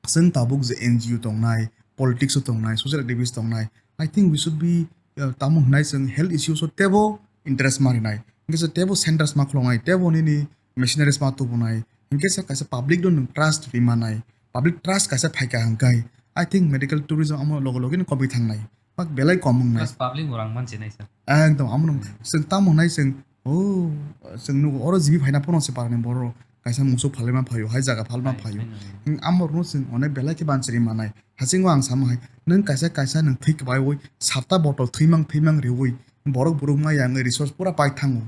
chwng tabuk je N G O tongnai, politics o tongnai, social activist tongnai, I think we should be, uh, tamo hwnai chwng health issues o tebo interest ma rinai. Hwnkhe se tebo centers ma khuloknai, tebo nini missionaries ma tubunai. Hwnkhe se kaisa public no nwng trust ri manai. Public trust kaisa phaikha hwnkhe, I think medical tourism amo logo logi no komwi thangnai. Bak belai kom wngnai. Plus public bo rang manse nai sir. Ekdom amo no chwng tamo hwnai chwng, oh, chwng nugo oro jibi phaina phano se parani borok kaisa musuk phalima phaio, hai jaga phalima phaio. Amo rokno chwng onek belai khe banchiri manai. Hasingo ang sama hai, nwng kaisa kaisa nwng thwi kwbaiwi sapta botol thwimang thwimang riwi borok buruk ma yang resource pura pai thango.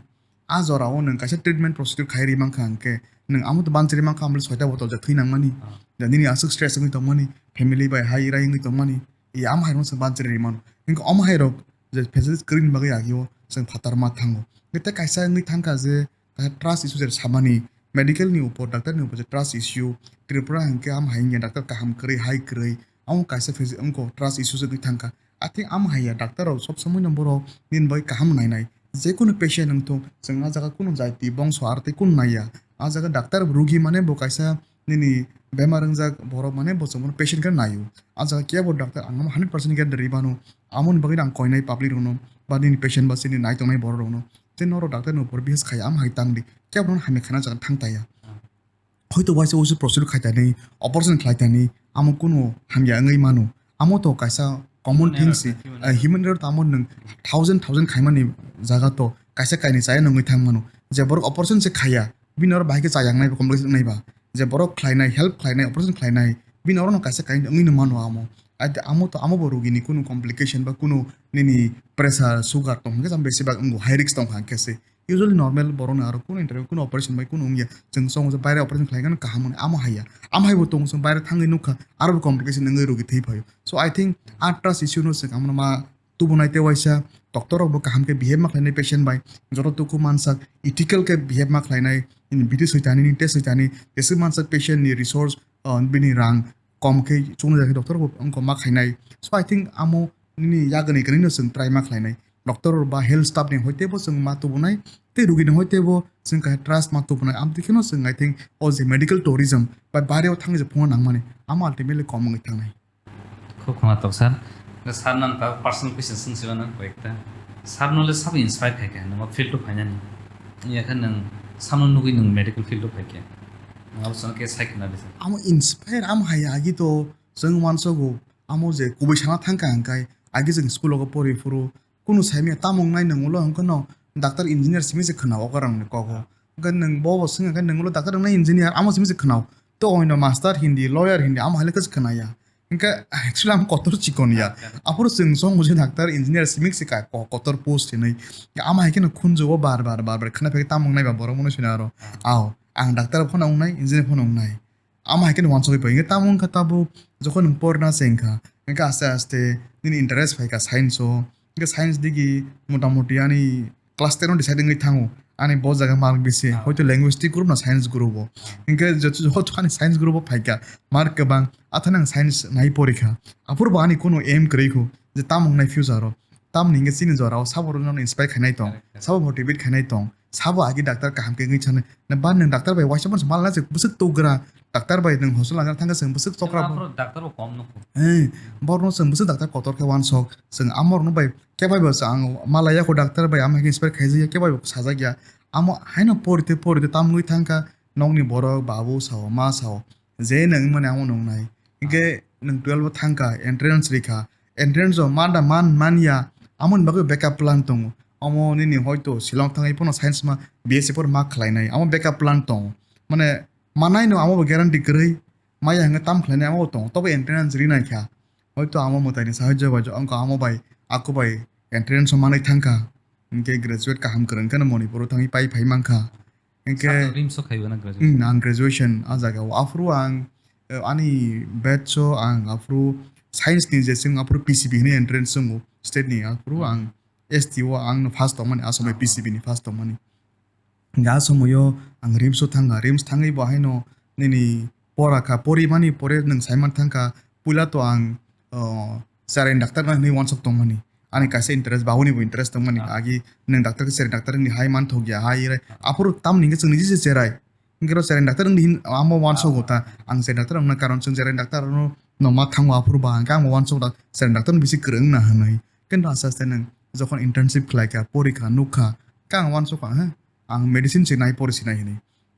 A jorao nwng kaisa treatment procedure khai ri mankha hwnkhe nwng amo to banchiri mankha, amle soita botol ja thwi nangmani. Ja nini aswk stress wngwi tongmani, family bai hai rai wngwi tongmani. Ya, amo hai rokno chwng banchiri ri mano. Hwnkhe omo hai rok je facilities kwrwini bagwi agio chwng phatar ma thango. Hwnkhe tei kaisa wngwi thangkha je kaisa trust issue je samani, medical ni upor, doctor ni upor je trust issue, Tripura hwnkhe amo hai wngya doctor kaham kwrwi, hai kwrwi, amo kaisa phase wngkho trust issue wngwi thangkha. I think amo hai ya doctor rok sob somoi no borok nini bagwi kaham nainai. Jekunu patient wngthung, chwng ah jaga kunu jati bongso aro tei kunu naiya. Ah jaga doctor rugi mane bo kaisa nini bemar wngjak borok mane bo chwngno patient khe naio. Ah jaga kebo doctor ang hundred percent guarantee ri mano. Amoni bagwi ang koinai public rokno ba nini patient ba chini nai tongnai borok rokno. Tei norok doctor ni upor bihis khai am hai tang di. Kebo no hamya khana jaga thang taya. Hoito waisa waisa procedure khai tani, operation khlai tani, amo kunu hamya wngwi mano. Amo to kaisa common thing si, human error, eh, human error tamo nwng thousand thousand khaimani jaga to kaisa kainwi chaya nungwi thang mano. Je borok operation se khaiya, bini oro bahai khe chayang nai ba, complication wngnai ba. Je borok khlainai, help khlainai, operation khlainai, bini oro no kaisa kainwi wngwi no mano amo. Ate amo to, amo bo rugini kunu complication ba kunu nini pressure, sugar tong hwnkhe jam besi bak wngo, high risk tong kha hwnkhe se. Usually normal borok no aro kunu interview, kunu operation bai kunu wngya. Chwng chongo je baire operation khlai gana kaham hwnwi, amo haiya. Amo hai bo tongo, chwng baire thangwi nukha, aro bo complication wngwi rugi thwi phaio. So I think a trust issue no chwng amo no ma tubunai tei waisa doctor rok bo kaham khe behave ma khlainai patient bai, joto tuku mansak ethical khe behave ma khlainai, nini bidi soitani, nini test soitani, jeswk mansak patient ni resource, uh, bini rang kom khe chuknai, jakhe doctor bo wngkha ma khainai. So I think amo nini yagani gwnino chwng try ma khlainai. Doctor ba health staff ni hoi teibo chwng ma tubunai, tei rugi ni hoi teibo chwng kaisa trust ma tubunai. Amtwi kheno chwng, I think, o je medical tourism ba baireo thangwi je phungo nangmani, amo ultimately kom wngwi thangnai. Khub khwnathok sir. Sir nang ta personal question swng siba nang koyekta. Sir no le sabo inspire khai kha nang field to phainani. Iya khe nang samno nugwi nang medical field to phai khe. Nang abo sono khe sai khna bisa. Amo inspire am hai agi to chwng uansogo, amo je kubui sana thang kha hwnkhe agi chwng school o pori phuru kunu saimanya tamung nai nang ulo hwnkhe no doctor engineer simi se khna o karang ni kok o. Hwnkhe nang bo bo swng khe nang ulo doctor wngnai engineer amo simi se khna o. To oino master hindi, lawyer hindi amo hai le khe se khna ya. Hwnkhe actually amo kotor chikon ya. Aphuru chwng song mujhe doctor engineer simi se ka ko-, kotor post hinwi. Amo hai khe no khunju o bar bar bar bar khna phai khe tamung nai ba borok mono sina aro. Ao, ang doctor phano wngnai, engineer phano wngnai. Amo hai khe no wansugwi pai. Hwnkhe tamo wngkha tabuk jokhon nwng porna se wngkha. Hwnkhe aste aste nini interest phaikha science o. Hwnkhe science digi motamoti ani class ten o decide wngwi thango. Ani bo jaga mark bisi. Hoito linguistic group na science group o. Hwnkhe joto, joto ani science group o phaikha. Mark kwbang. Athani ang science nai porikha. Aphuru bo ani kunu aim kwrwi kho. Je tamo wngnai future o. Tamoni hwnkhe chini jora o sabo rwno inspire khainai tong. Sabo motivate khainai tong. Sabo agi doctor kaham khe wngwi sanai. Na ba nwng doctor bai waisa mano malna se bwswk tugra. Doctor bai nwng hospital langna thangkhe chwng bwswk chokra bo. Aphuru doctor bo kom nukho. Borokno chwng bwswk doctor kotor khe wansok. Chwng amorokno bai khe bai bo chwng ang malaya kho doctor bai ama khe inspire khaijakya khe bai bo sajakya. Amo haino porite porite tamgwi thangkha nokni borok babu sao ma sao. Je nwng mani amo nungnai. Hwnkhe nwng twelve o thangkha entrance rikha. Entrance o manda man manya amoni bagwi backup plan tongo. Omo nini hoito Shillong thangwi phano science ma B S C por ma khlainai. Amo backup plan tongo. Mane manai no amo bo guarantee kwrwi. Maya hwnkhe tam khlainai amo bo tongo. Tobo entrance rinai kha. Hoito amo mwtaini sahajyo bai wngkha amo bai ako bai entrance o manwi thangkha. Hwnkhe graduate kaham kwrwng kheno Manipur o thangwi pai phai mankha. Hwnkhe sir, to RIMS o khaibo na graduation? Hmm, ang graduation a jaga o. Aphuru ang, eh, ani batch o ang aphuru science ni je chwng aphuru P C B hinwi entrance chwngo state ni, aphuru ang S T o ang no first tongmani, a somoi P C B ni first tongmani. Hwnkhe a somoio ang RIMS o thangkha, RIMS thangwi bo haino nini pora kha, porimani pore nwng saiman thangkha, puila to ang, oh, cheraini doctor na hinwi wansok tongmani. Ani kaisa interest, babuni bo interest tongmani. Ah. Agi nwng doctor khe cherai doctor wngni hai manthok ya, hai rai. Ah. Aphuru tamni hwnkhe chwngni jese cherai. Hwnkhe ro cherai doctor wngni hin amo uansogo ta. Ang cherai doctor wngna karon chwng cherai doctor no, no ma thango aphuru ba hwnkhe ang uansok da cherai doctor ni bisi kwrwng wngna hwnwi. Kintu aste aste nwng jokhon internship khlai kha, pori kha, nuk kha, khe ang uansok kha, he, ang medicine se nai pori se nai hinwi.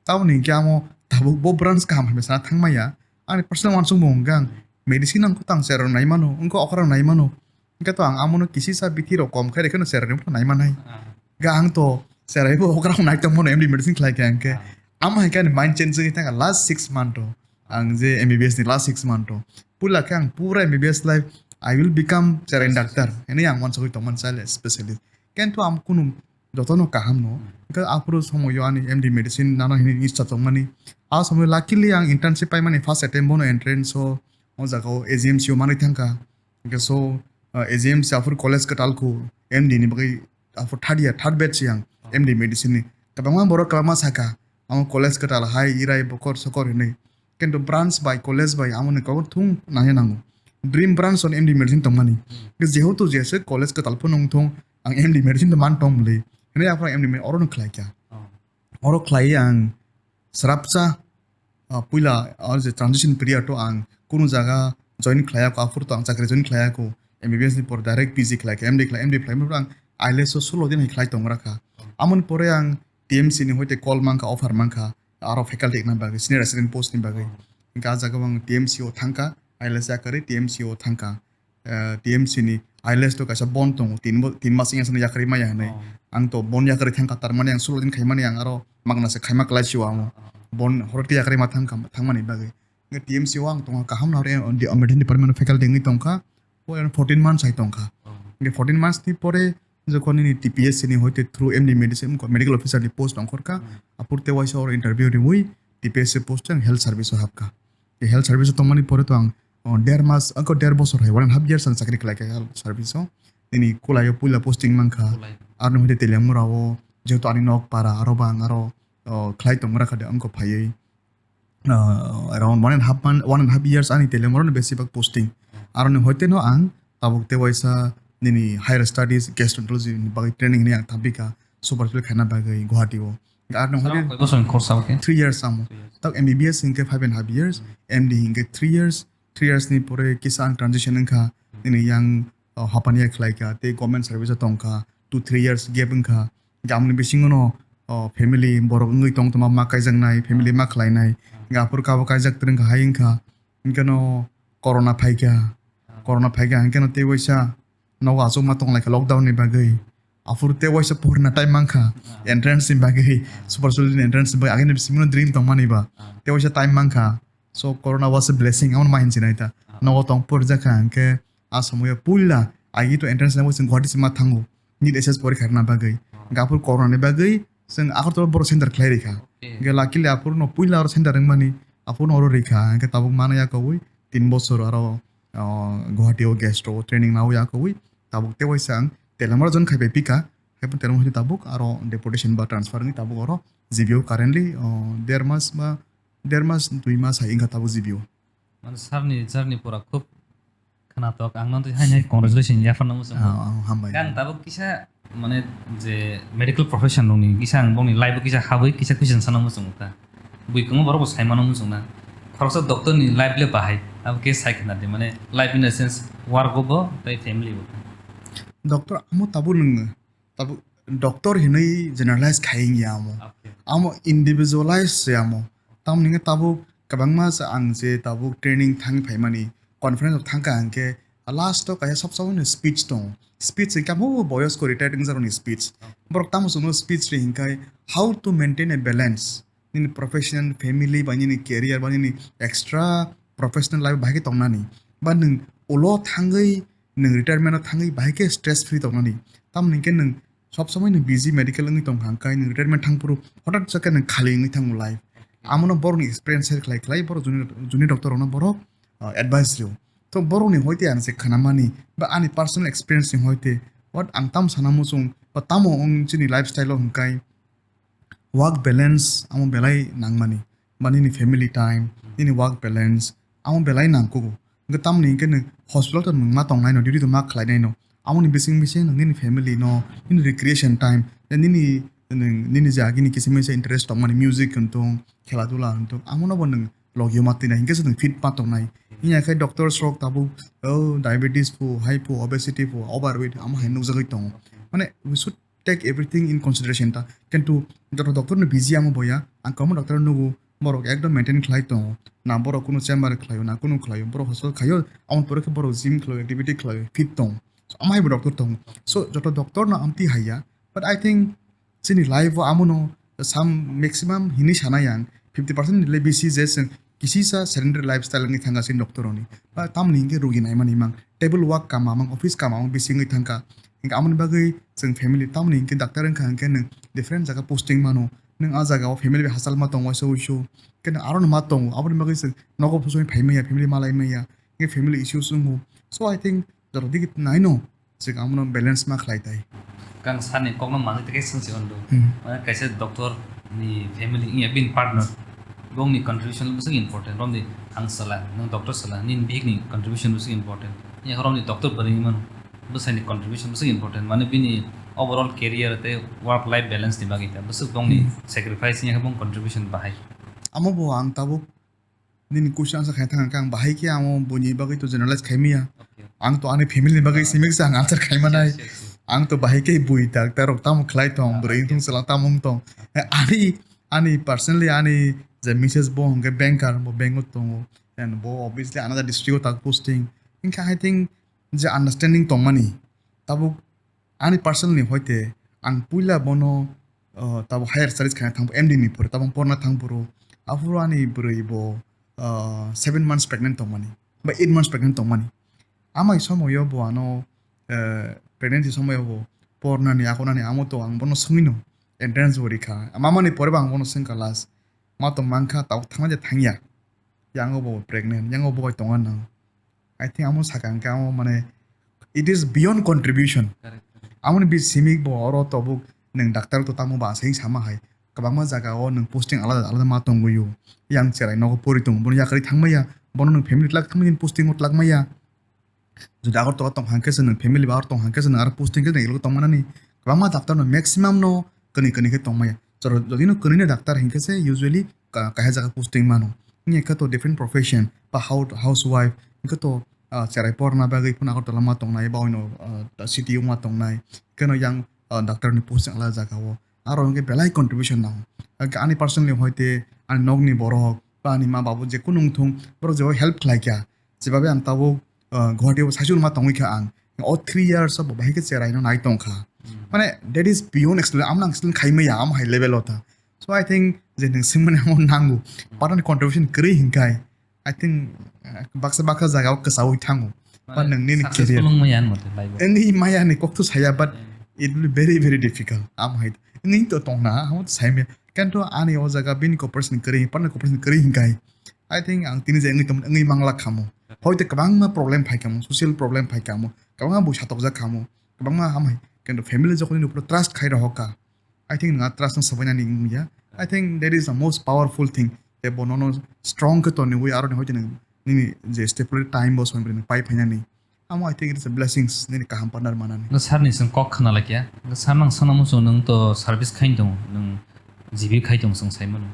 Tamoni hwnkhe amo tabuk bo branch kaham hamya sana thangmaya. Ani personal uansukmung hwnkhe ang medicine ang khe tang cherao nai mano, wngkha okra nai mano. Hwnkhe to ang amono kisisa bithi rok kom khe rw kheno cherao nai manai. Ah. Ga ang to cheraibo okra nai tong mano M D medicine khlai khe hwnkhe. Ah. Amo hai khe ani mind change wngwi thangkha last six month o. Ang je M B B S ni last six month o. Puila khe ang pura M B B S life, "I will become cherai doctor" hinwi ang uansugwi tongmani, child specialist. Kintu ang kunu jotono kaham no. Hmm. Hwnkhe aphuru somoyo ani M D medicine nana hinwi icha tongmani. A somoyo luckily ang internship paimani first attempt bono entrance o, o jaga o A G M C o manwi thangkha. Hwnkhe so, uh, A G M C aphuru college kwtal khu M D ni bagwi aphuru third year, third batch yang Oh. M D medicine ni. Kwbangma borok kwbangma sakha, amo college kwtal hai irai bokor sokor hinwi. Kintu branch bai, college bai amo ni kok thung nangya nango. Dream branch on M D medicine tongmani. Hmm. Jehetu jese college kwtal phano wngthong, ang M D medicine to man tong muli. Hinwi aphuru M D me-, oro no khlai kha. Oh. Oro khlai ang srapsa, ah, puila, ah, je transition period o ang kunu jaga join khlai ako, aphuru to ang chakri join khlai ako. M B B S ni por direct P G khlai kha, M D khlai, M D khlai, ang I L S o sulo din hai khlai tong rakha. Amoni pore ang T M C ni hoite call mankha, offer mankha, aro faculty ekna bagwi, senior resident post ni bagwi. Hwnkhe ah jaga o ang T M C o thangkha, I L S yakarwi T M C o thangkha. Eh, T M C ni I L S to kaisa bon tongo, tin bo-, tin mas wngya sano yakarwi maya hinwi. Oh. Ang to bon yakarwi thangkha, tar mani ang sulo din khaimani ang aro magna se khaima kwlai sio amo. Oh. Bon horot yakarwi ma thangkha, thangmani bagwi. Hwnkhe T M C o ang tongkha kaham no aro, eh, di-, medicine department o faculty wngwi tongkha. O fourteen months hai tongkha. Oh. Hwnkhe fourteen months ni pore jokhon nini T P S C ni hoite through M D medicine, medical officer ni post ongkhorkha. Hmm. Aphuru tei waisa oro interview riwi T P S C post ang health service o hapkha. Tei health service o tongmani pore to ang, oh, der mas, ako der bosor hai, one and half years ang chakri khlai kha health service o. Nini Kolai o puila posting mankha. Kolai. Aroni hoite Teliamura o, jehetu ani nok para, aro ba ang aro, oh, khlai tongmara kha de, angkho phaiwi. Ah, around one and half month, one and half years ani Teliamura no besi bak posting. Aroni hoite no ang tabuk tei waisa nini higher studies gastroenterology ni bagwi training ni ang thampikha, super specialty khaina bagwi Guwahati o. Aroni hoite Koi bosor ni course abo khe? Three years amo. Three years. Tak M B B S hinkhe five and half years, Hmm. M D hinkhe three years, three years ni pore kisa ang transition wngkha, Hmm. nini yang, oh, hapani ya khlai kha, tei government service o tongkha, two three years gap wngkha. Hwnkhe amoni bisingo no, oh, family borok wngwi tong tongma ma kaijaknai, family ma khlainai. Hwnkhe aphuru kabo kaijak twrwngkha hai wngkha. Hwnkhe no corona phaikha. Corona phaikha hwnkhe no tei waisa nogo achukma tonglaikha lockdown ni bagwi. Aphuru tei waisa porna time mankha. Entrance ni bagwi. Super specialty ni entrance ni bagwi. Agini bisingo no dream tongmani ba. Tei waisa time mankha. So corona was a blessing. Amo ma hinsinai ta. Nogo tong porjakha hwnkhe a somoyo puila agi to entrance ni bagwi chwng Guwahati se ma thango. NEET S S porikha rwna bagwi. Hwnkhe aphuru corona ni bagwi chwng Agartala boro center khlai rikha. Okay. Hwnkhe luckily aphuru no puila oro center wngmani, aphuru no oro rikha. Hwnkhe tabuk mana yakowi tin bosor aro, ah, Guwahati o gastro training nawi yakowi. Tabuk tei waisa ang Teliamura join khai bai pika. Haiphano Teliamura hwnwi tabuk aro deputation ba transfer wngwi tabuk oro G B O currently, ah, der mas ba, der mas, dui mas hai wngkha tabuk G B O. Mane sir ni journey pura khub khwnatok, ang no tei haino hai congratulations yapharna muchungo. Ah, ah, hambai. Ang tabuk kisa, mane, je medical profession rokni kisa ang bongni life o kisa habwi kisa question sana muchungo ta. Bui kwbangma borok bo sai mano muchungna. Khoroksa doctor ni life le bahai, abo khe sai khna di, mane, life in the sense work o bo tei family bo. Doctor amo tabuk nwng, tabuk doctor hinwi generalize khai wngya amo. Okay. Amo individualize se amo. Tamoni hwnkhe tabuk kwbangma se ang je tabuk training thangwi phaimani, conference rok thangkha hwnkhe last o kaisa sob somoi no speech tongo. Speech hwnkhe amo boyosko retired wngjakrokni speech. Okay. Borok tamo chwngno speech ri hwnkhe how to maintain a balance. Nini professional, family, ba nini career, ba nini extra professional life bahai khe tongnani. Ba nwng ulo thangwi, nwng retirement o thangwi bahai khe stress free tongnani. Tamoni hwnkhe nwng sob somoi nwng busy medical wngwi tongkha, hwnkhe nwng retirement thangphuru hothat sa khe nwng khali wngwi thango life. Amono borokni experience share khlai khlai borok junior, junior doctor rokno borok, ah, advice rw. To borokni hoite ang se khnamani ba ani personal experience ni hoite what ang tamo sana muchung ba tamo wng chini lifestyle o hwnkhe work balance amo belai nangmani, ba nini family time, nini work balance amo belai nangkugo. Hwnkhe tamoni hwnkhe nwng hospital to nwng ma tongnaino, duty to ma khlainaino, Amoni bising bising nwng nini family no, nini recreation time, tei nini, nwng nini je agini kisa misa interest tongmani, music hwn tong, khela dula hwn tong, amono bo nwng logio ma twinai, hinkhe se nwng fit ma tongnai. Hiya khe doctors rok tabuk, oh, diabetes phu, high phu, obesity phu, overweight, amo hai nukjagwi tongo. Mane, we should take everything in consideration ta. Kintu joto doctor no busy amo boya, ang kwbangma doctor nugo, borok ekdom maintain khlai tongo. Na borok kunu chamber khlaio, na kunu khlaio, borok hospital khaio, amoni pore khe borok gym khlaio, activity khlaio, fit tongo. So, amai bo doctor tongo. So, joto doctor no amtwi haiya. But I think chini life o amono sam maximum hinwi sanai ang, fifty percent le bisi je chwng kisisa sedentary lifestyle wngwi thangkha chini doctor rokni. Ba tamoni hinkhe rugi naimani mang, table work kama mang, office kama mang bisi wngwi thangkha. Hinkhe amoni bagwi chwng family tamoni hinkhe doctor wngkha hinkhe nwng different jaga posting mano, nwng a jaga o family bai hachal ma tongo waisa wuisu, khe nwng aro no ma tongo, aboni bagwi chwng nogo phusoni phai manya, family malai manya, hinkhe family issues wngo. So I think joto digi naino, chwng amono balance ma khlai tai. Kang sani kokno manwi tei swngsi ondo. Hmm. Mane kaisa doctor ni family wngya bini partner. Bongni contribution bwswk important. Romni ang sala, nwng doctor sala, nini bihikni contribution bwswk important. Nya romni doctor bwrwi mano. Bwsani contribution bwswk important. Mane bini overall career tei work life balance ni bagwi ta bwswk bongni Hmm. sacrifice nya bong contribution bahai. Amo bo ang tabuk nini question answer khai thang khe ang bahai khe amo buini bagwi to generalize khai maya. Okay. Ang to ani family ni bagwi Ah. simi kisa ang answer khai manai. Sure, sure, sure. Ang to bahai khe bui doctor rok tamo khlai tong, Ah, bwrwi okay. wngtong, chwla tamo wngtong. Ani, ani personally ani je missus bo hwnkhe banker, bo bank o tongo. And bo obviously another district o tak posting. Hinkhe I think je understanding tongmani tabuk ani personal ni hoite ang puila bono, uh, tabo higher studies khaina thangbo M D ni pore tabo porna thangphuru aphuru ani bwrwi bo, uh, seven months pregnant tongmani ba eight months pregnant tongmani. Amai somoyo bo ano, uh, pregnancy somoyo bo pornani akonani amo to ang bono swngwino entrance bo rikha. Mamani pore bo ang bono swngkha last. Ma to mankha tabuk thangna de thangya. Yango bo pregnant, yango bo bai tongo nang. I think amo sakha hwnkhe amo mane it is beyond contribution. Correct, correct. Amoni bi simi bo oro tabuk nwng doctor to tamo ba asai sama hai. Kwbangma jaga o nwng posting alada alada ma tongwi o. Yang cherai nogo pori tongo, bono yakarwi thangmaya, bono nwng family tlak thangmaya, posting o tlak maya. Jodi Agartala tong hwnkhe se nwng family bai tong hwnkhe se nwng aro posting khe nwng elo tong manani. Kwbangma doctor no maximum no kwnwi kwnwi khe tong maya. Jodi no kwnwi no doctor hinkhe se usually ka-, kaisa jaga posting mano. Wngya khe to different profession ba hou-, housewife hinkhe to, ah, cherai porna bagwi phano Agartala ma tongnai ba oino, ah, city o ma tongnai. Keno yang, ah, doctor ni posting alada jaga o. Aro hinkhe belai contribution nango. Hinkhe ani personally hoite ani nokni borok ba ani ma babu jekunu wngthung borok jebo help khlai kha. Jebabe ang tabuk, uh, Guwahati o saichung ma tongwi kha ang. O three years o bo bahai khe cherai no nai tong kha. Hmm. Mane, that is beyond explain. Amno ang explain khai maya, amo hai level o ta. So I think je nwng swngmani amo nango. Hmm. Patani contribution kwrwi hinkhai. I think, uh, baksa baksa jaga o kwsaui thango. But Mane, nwng nini successful career wng maya ano mate life o. Wngwi maya ni kok to saya, but Hmm. it will be very, very difficult. Amo hai. Wngwi to tong na, amo to sai maya. Kanto ani o jaga bini cooperation kwrwi, patani cooperation kwrwi hinkhai. I think ang tini je wngwi tong-, wngwi mangla khamo. Hoite kwbangma problem phai khamo, social problem phai khamo, kwbangma bui satokjak khamo, kwbangma hamai. Kintu family jokoni upor trust khai rohor kha. I think nang trust no sabai nani wngya. I think that is the most powerful thing. Te bo nono strong khe toniwi aroni hoite nang nini je stipulated time bo somoi pai phainani. Amo I think it is a blessings nini kaham partner manani. Nga sir ni song kok khna laikya. Nga sir nang sana musu nang to service khain tongo. Nang G B khai tong song sai mano.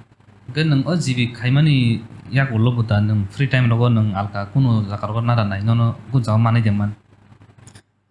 Nga nang o G B khai mani yak ulo buta nang free time rogo nang alka kuno jaka rogo nara nai nono gun jaka manai de man.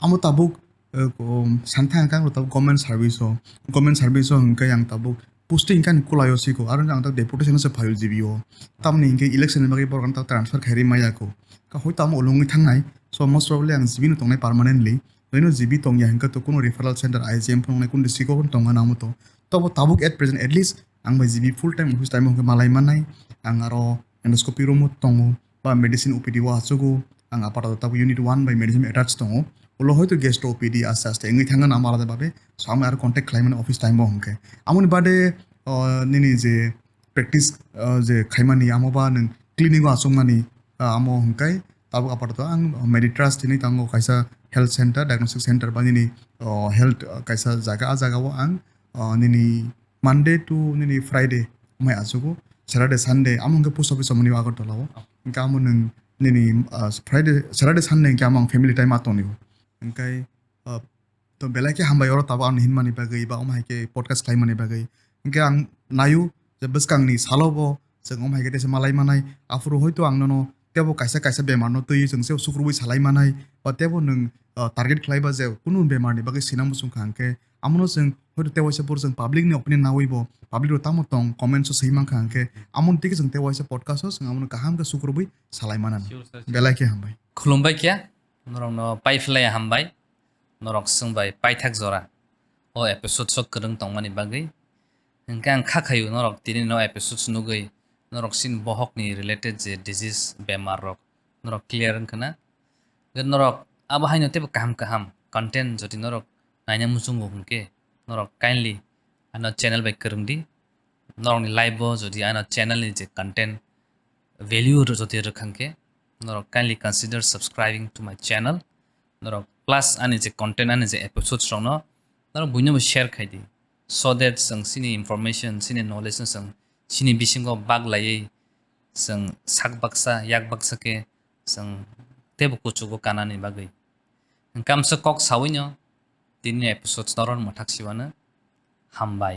Amo tabuk, eh, ko-, santhang kang tabuk government service o. Government service o hingke yang tabuk posting kan kulai o siko. Aro ang tabuk deputation se phaio G B o. Tamni hingke election ni bagwi borok ang tabuk transfer khairi maya ko. Ka hoi tamo ulungwi thangnai. So most probably ang G B no tongnai permanently. Joino G B tongya hingke to kuno referral center I G M phunuknai kun district o tongna nangmo to. Tobo tabuk at present at least ang bai G B full time office time o hingke malai mannai. Ang aro endoscopy room o tongo, ba medicine O P D o achugo. Ang aparato tabuk unit one bai medicine attach tongo. Ulo hoito gastro O P D aste aste wngwi thangna namo alada babe. So ang aro contact khlaimani office time o hingke. Amoni bade, o, nini je practice, o, je khaimani amo ba nwng clinic o achukmani, o, amo hingkai. Tabuk aparato ang Meditrust hinwi tango kaisa health center, diagnostic center ba nini, o, health, o, kaisa jaga, a jaga o ang, o, nini Monday to nini Friday mai achugo, Saturday, Sunday, amo hingke post office o mani Agartala o. Hingke amo nwng nini, ah, Friday, Saturday, Sunday hingke amo ang family time a tongni o. Hingke To belai khe hambai oro tabuk ang hinmani bagwi ba omo hai khe podcast khlaimani bagwi. Hinkhe ang naio je bwskangni salo bo chwng omo hai khe tesa malai manai. Aphuru hoito ang nono tebo kaisa kaisa bemar no twiwi chwng se sukrubwi salai manai ba tebo nwng, ah, target khlai ba je kunu bemar ni bagwi sinang muchung kha hinkhe amono chwng hoito tebo se boro chwng public ni opinion nawi bo public rok tamo tong comment o swi mankha hinkhe amoni twi khe chwng tebo se podcast o chwng amono kaham khe sukrubwi salai manani. Sure, sir, sure. Belai khe hambai. Khulumbai khe, norokno paiphlai hambai, norok swngbai paithak jora o episode sok kwrwng tongmani bagwi. Hinkhe ang kha khaio norok tini no episode nugwi norok sin bohokni related je disease bemar rok norok clear wngkha na. Hinkhe norok abo haino teibo kaham kaham content jodi norok naina muchungo hinkhe norok kindly ano channel bai kwrwng di. Norokni life o jodi ano channel ni je content value rw-, jodi rwkha hinkhe norok kindly consider subscribing to my channel. Norok plus ani je content ani je episodes rokno norok buino bo share khai di. So that chwng chini information, chini knowledge no chwng chini bisingo bag laiwi chwng sak baksa, yak baksa khe chwng teibo kuchugo kanani bagwi. Hinkhe amsa kok sawino tini episodes norok mwthak siwano hambai.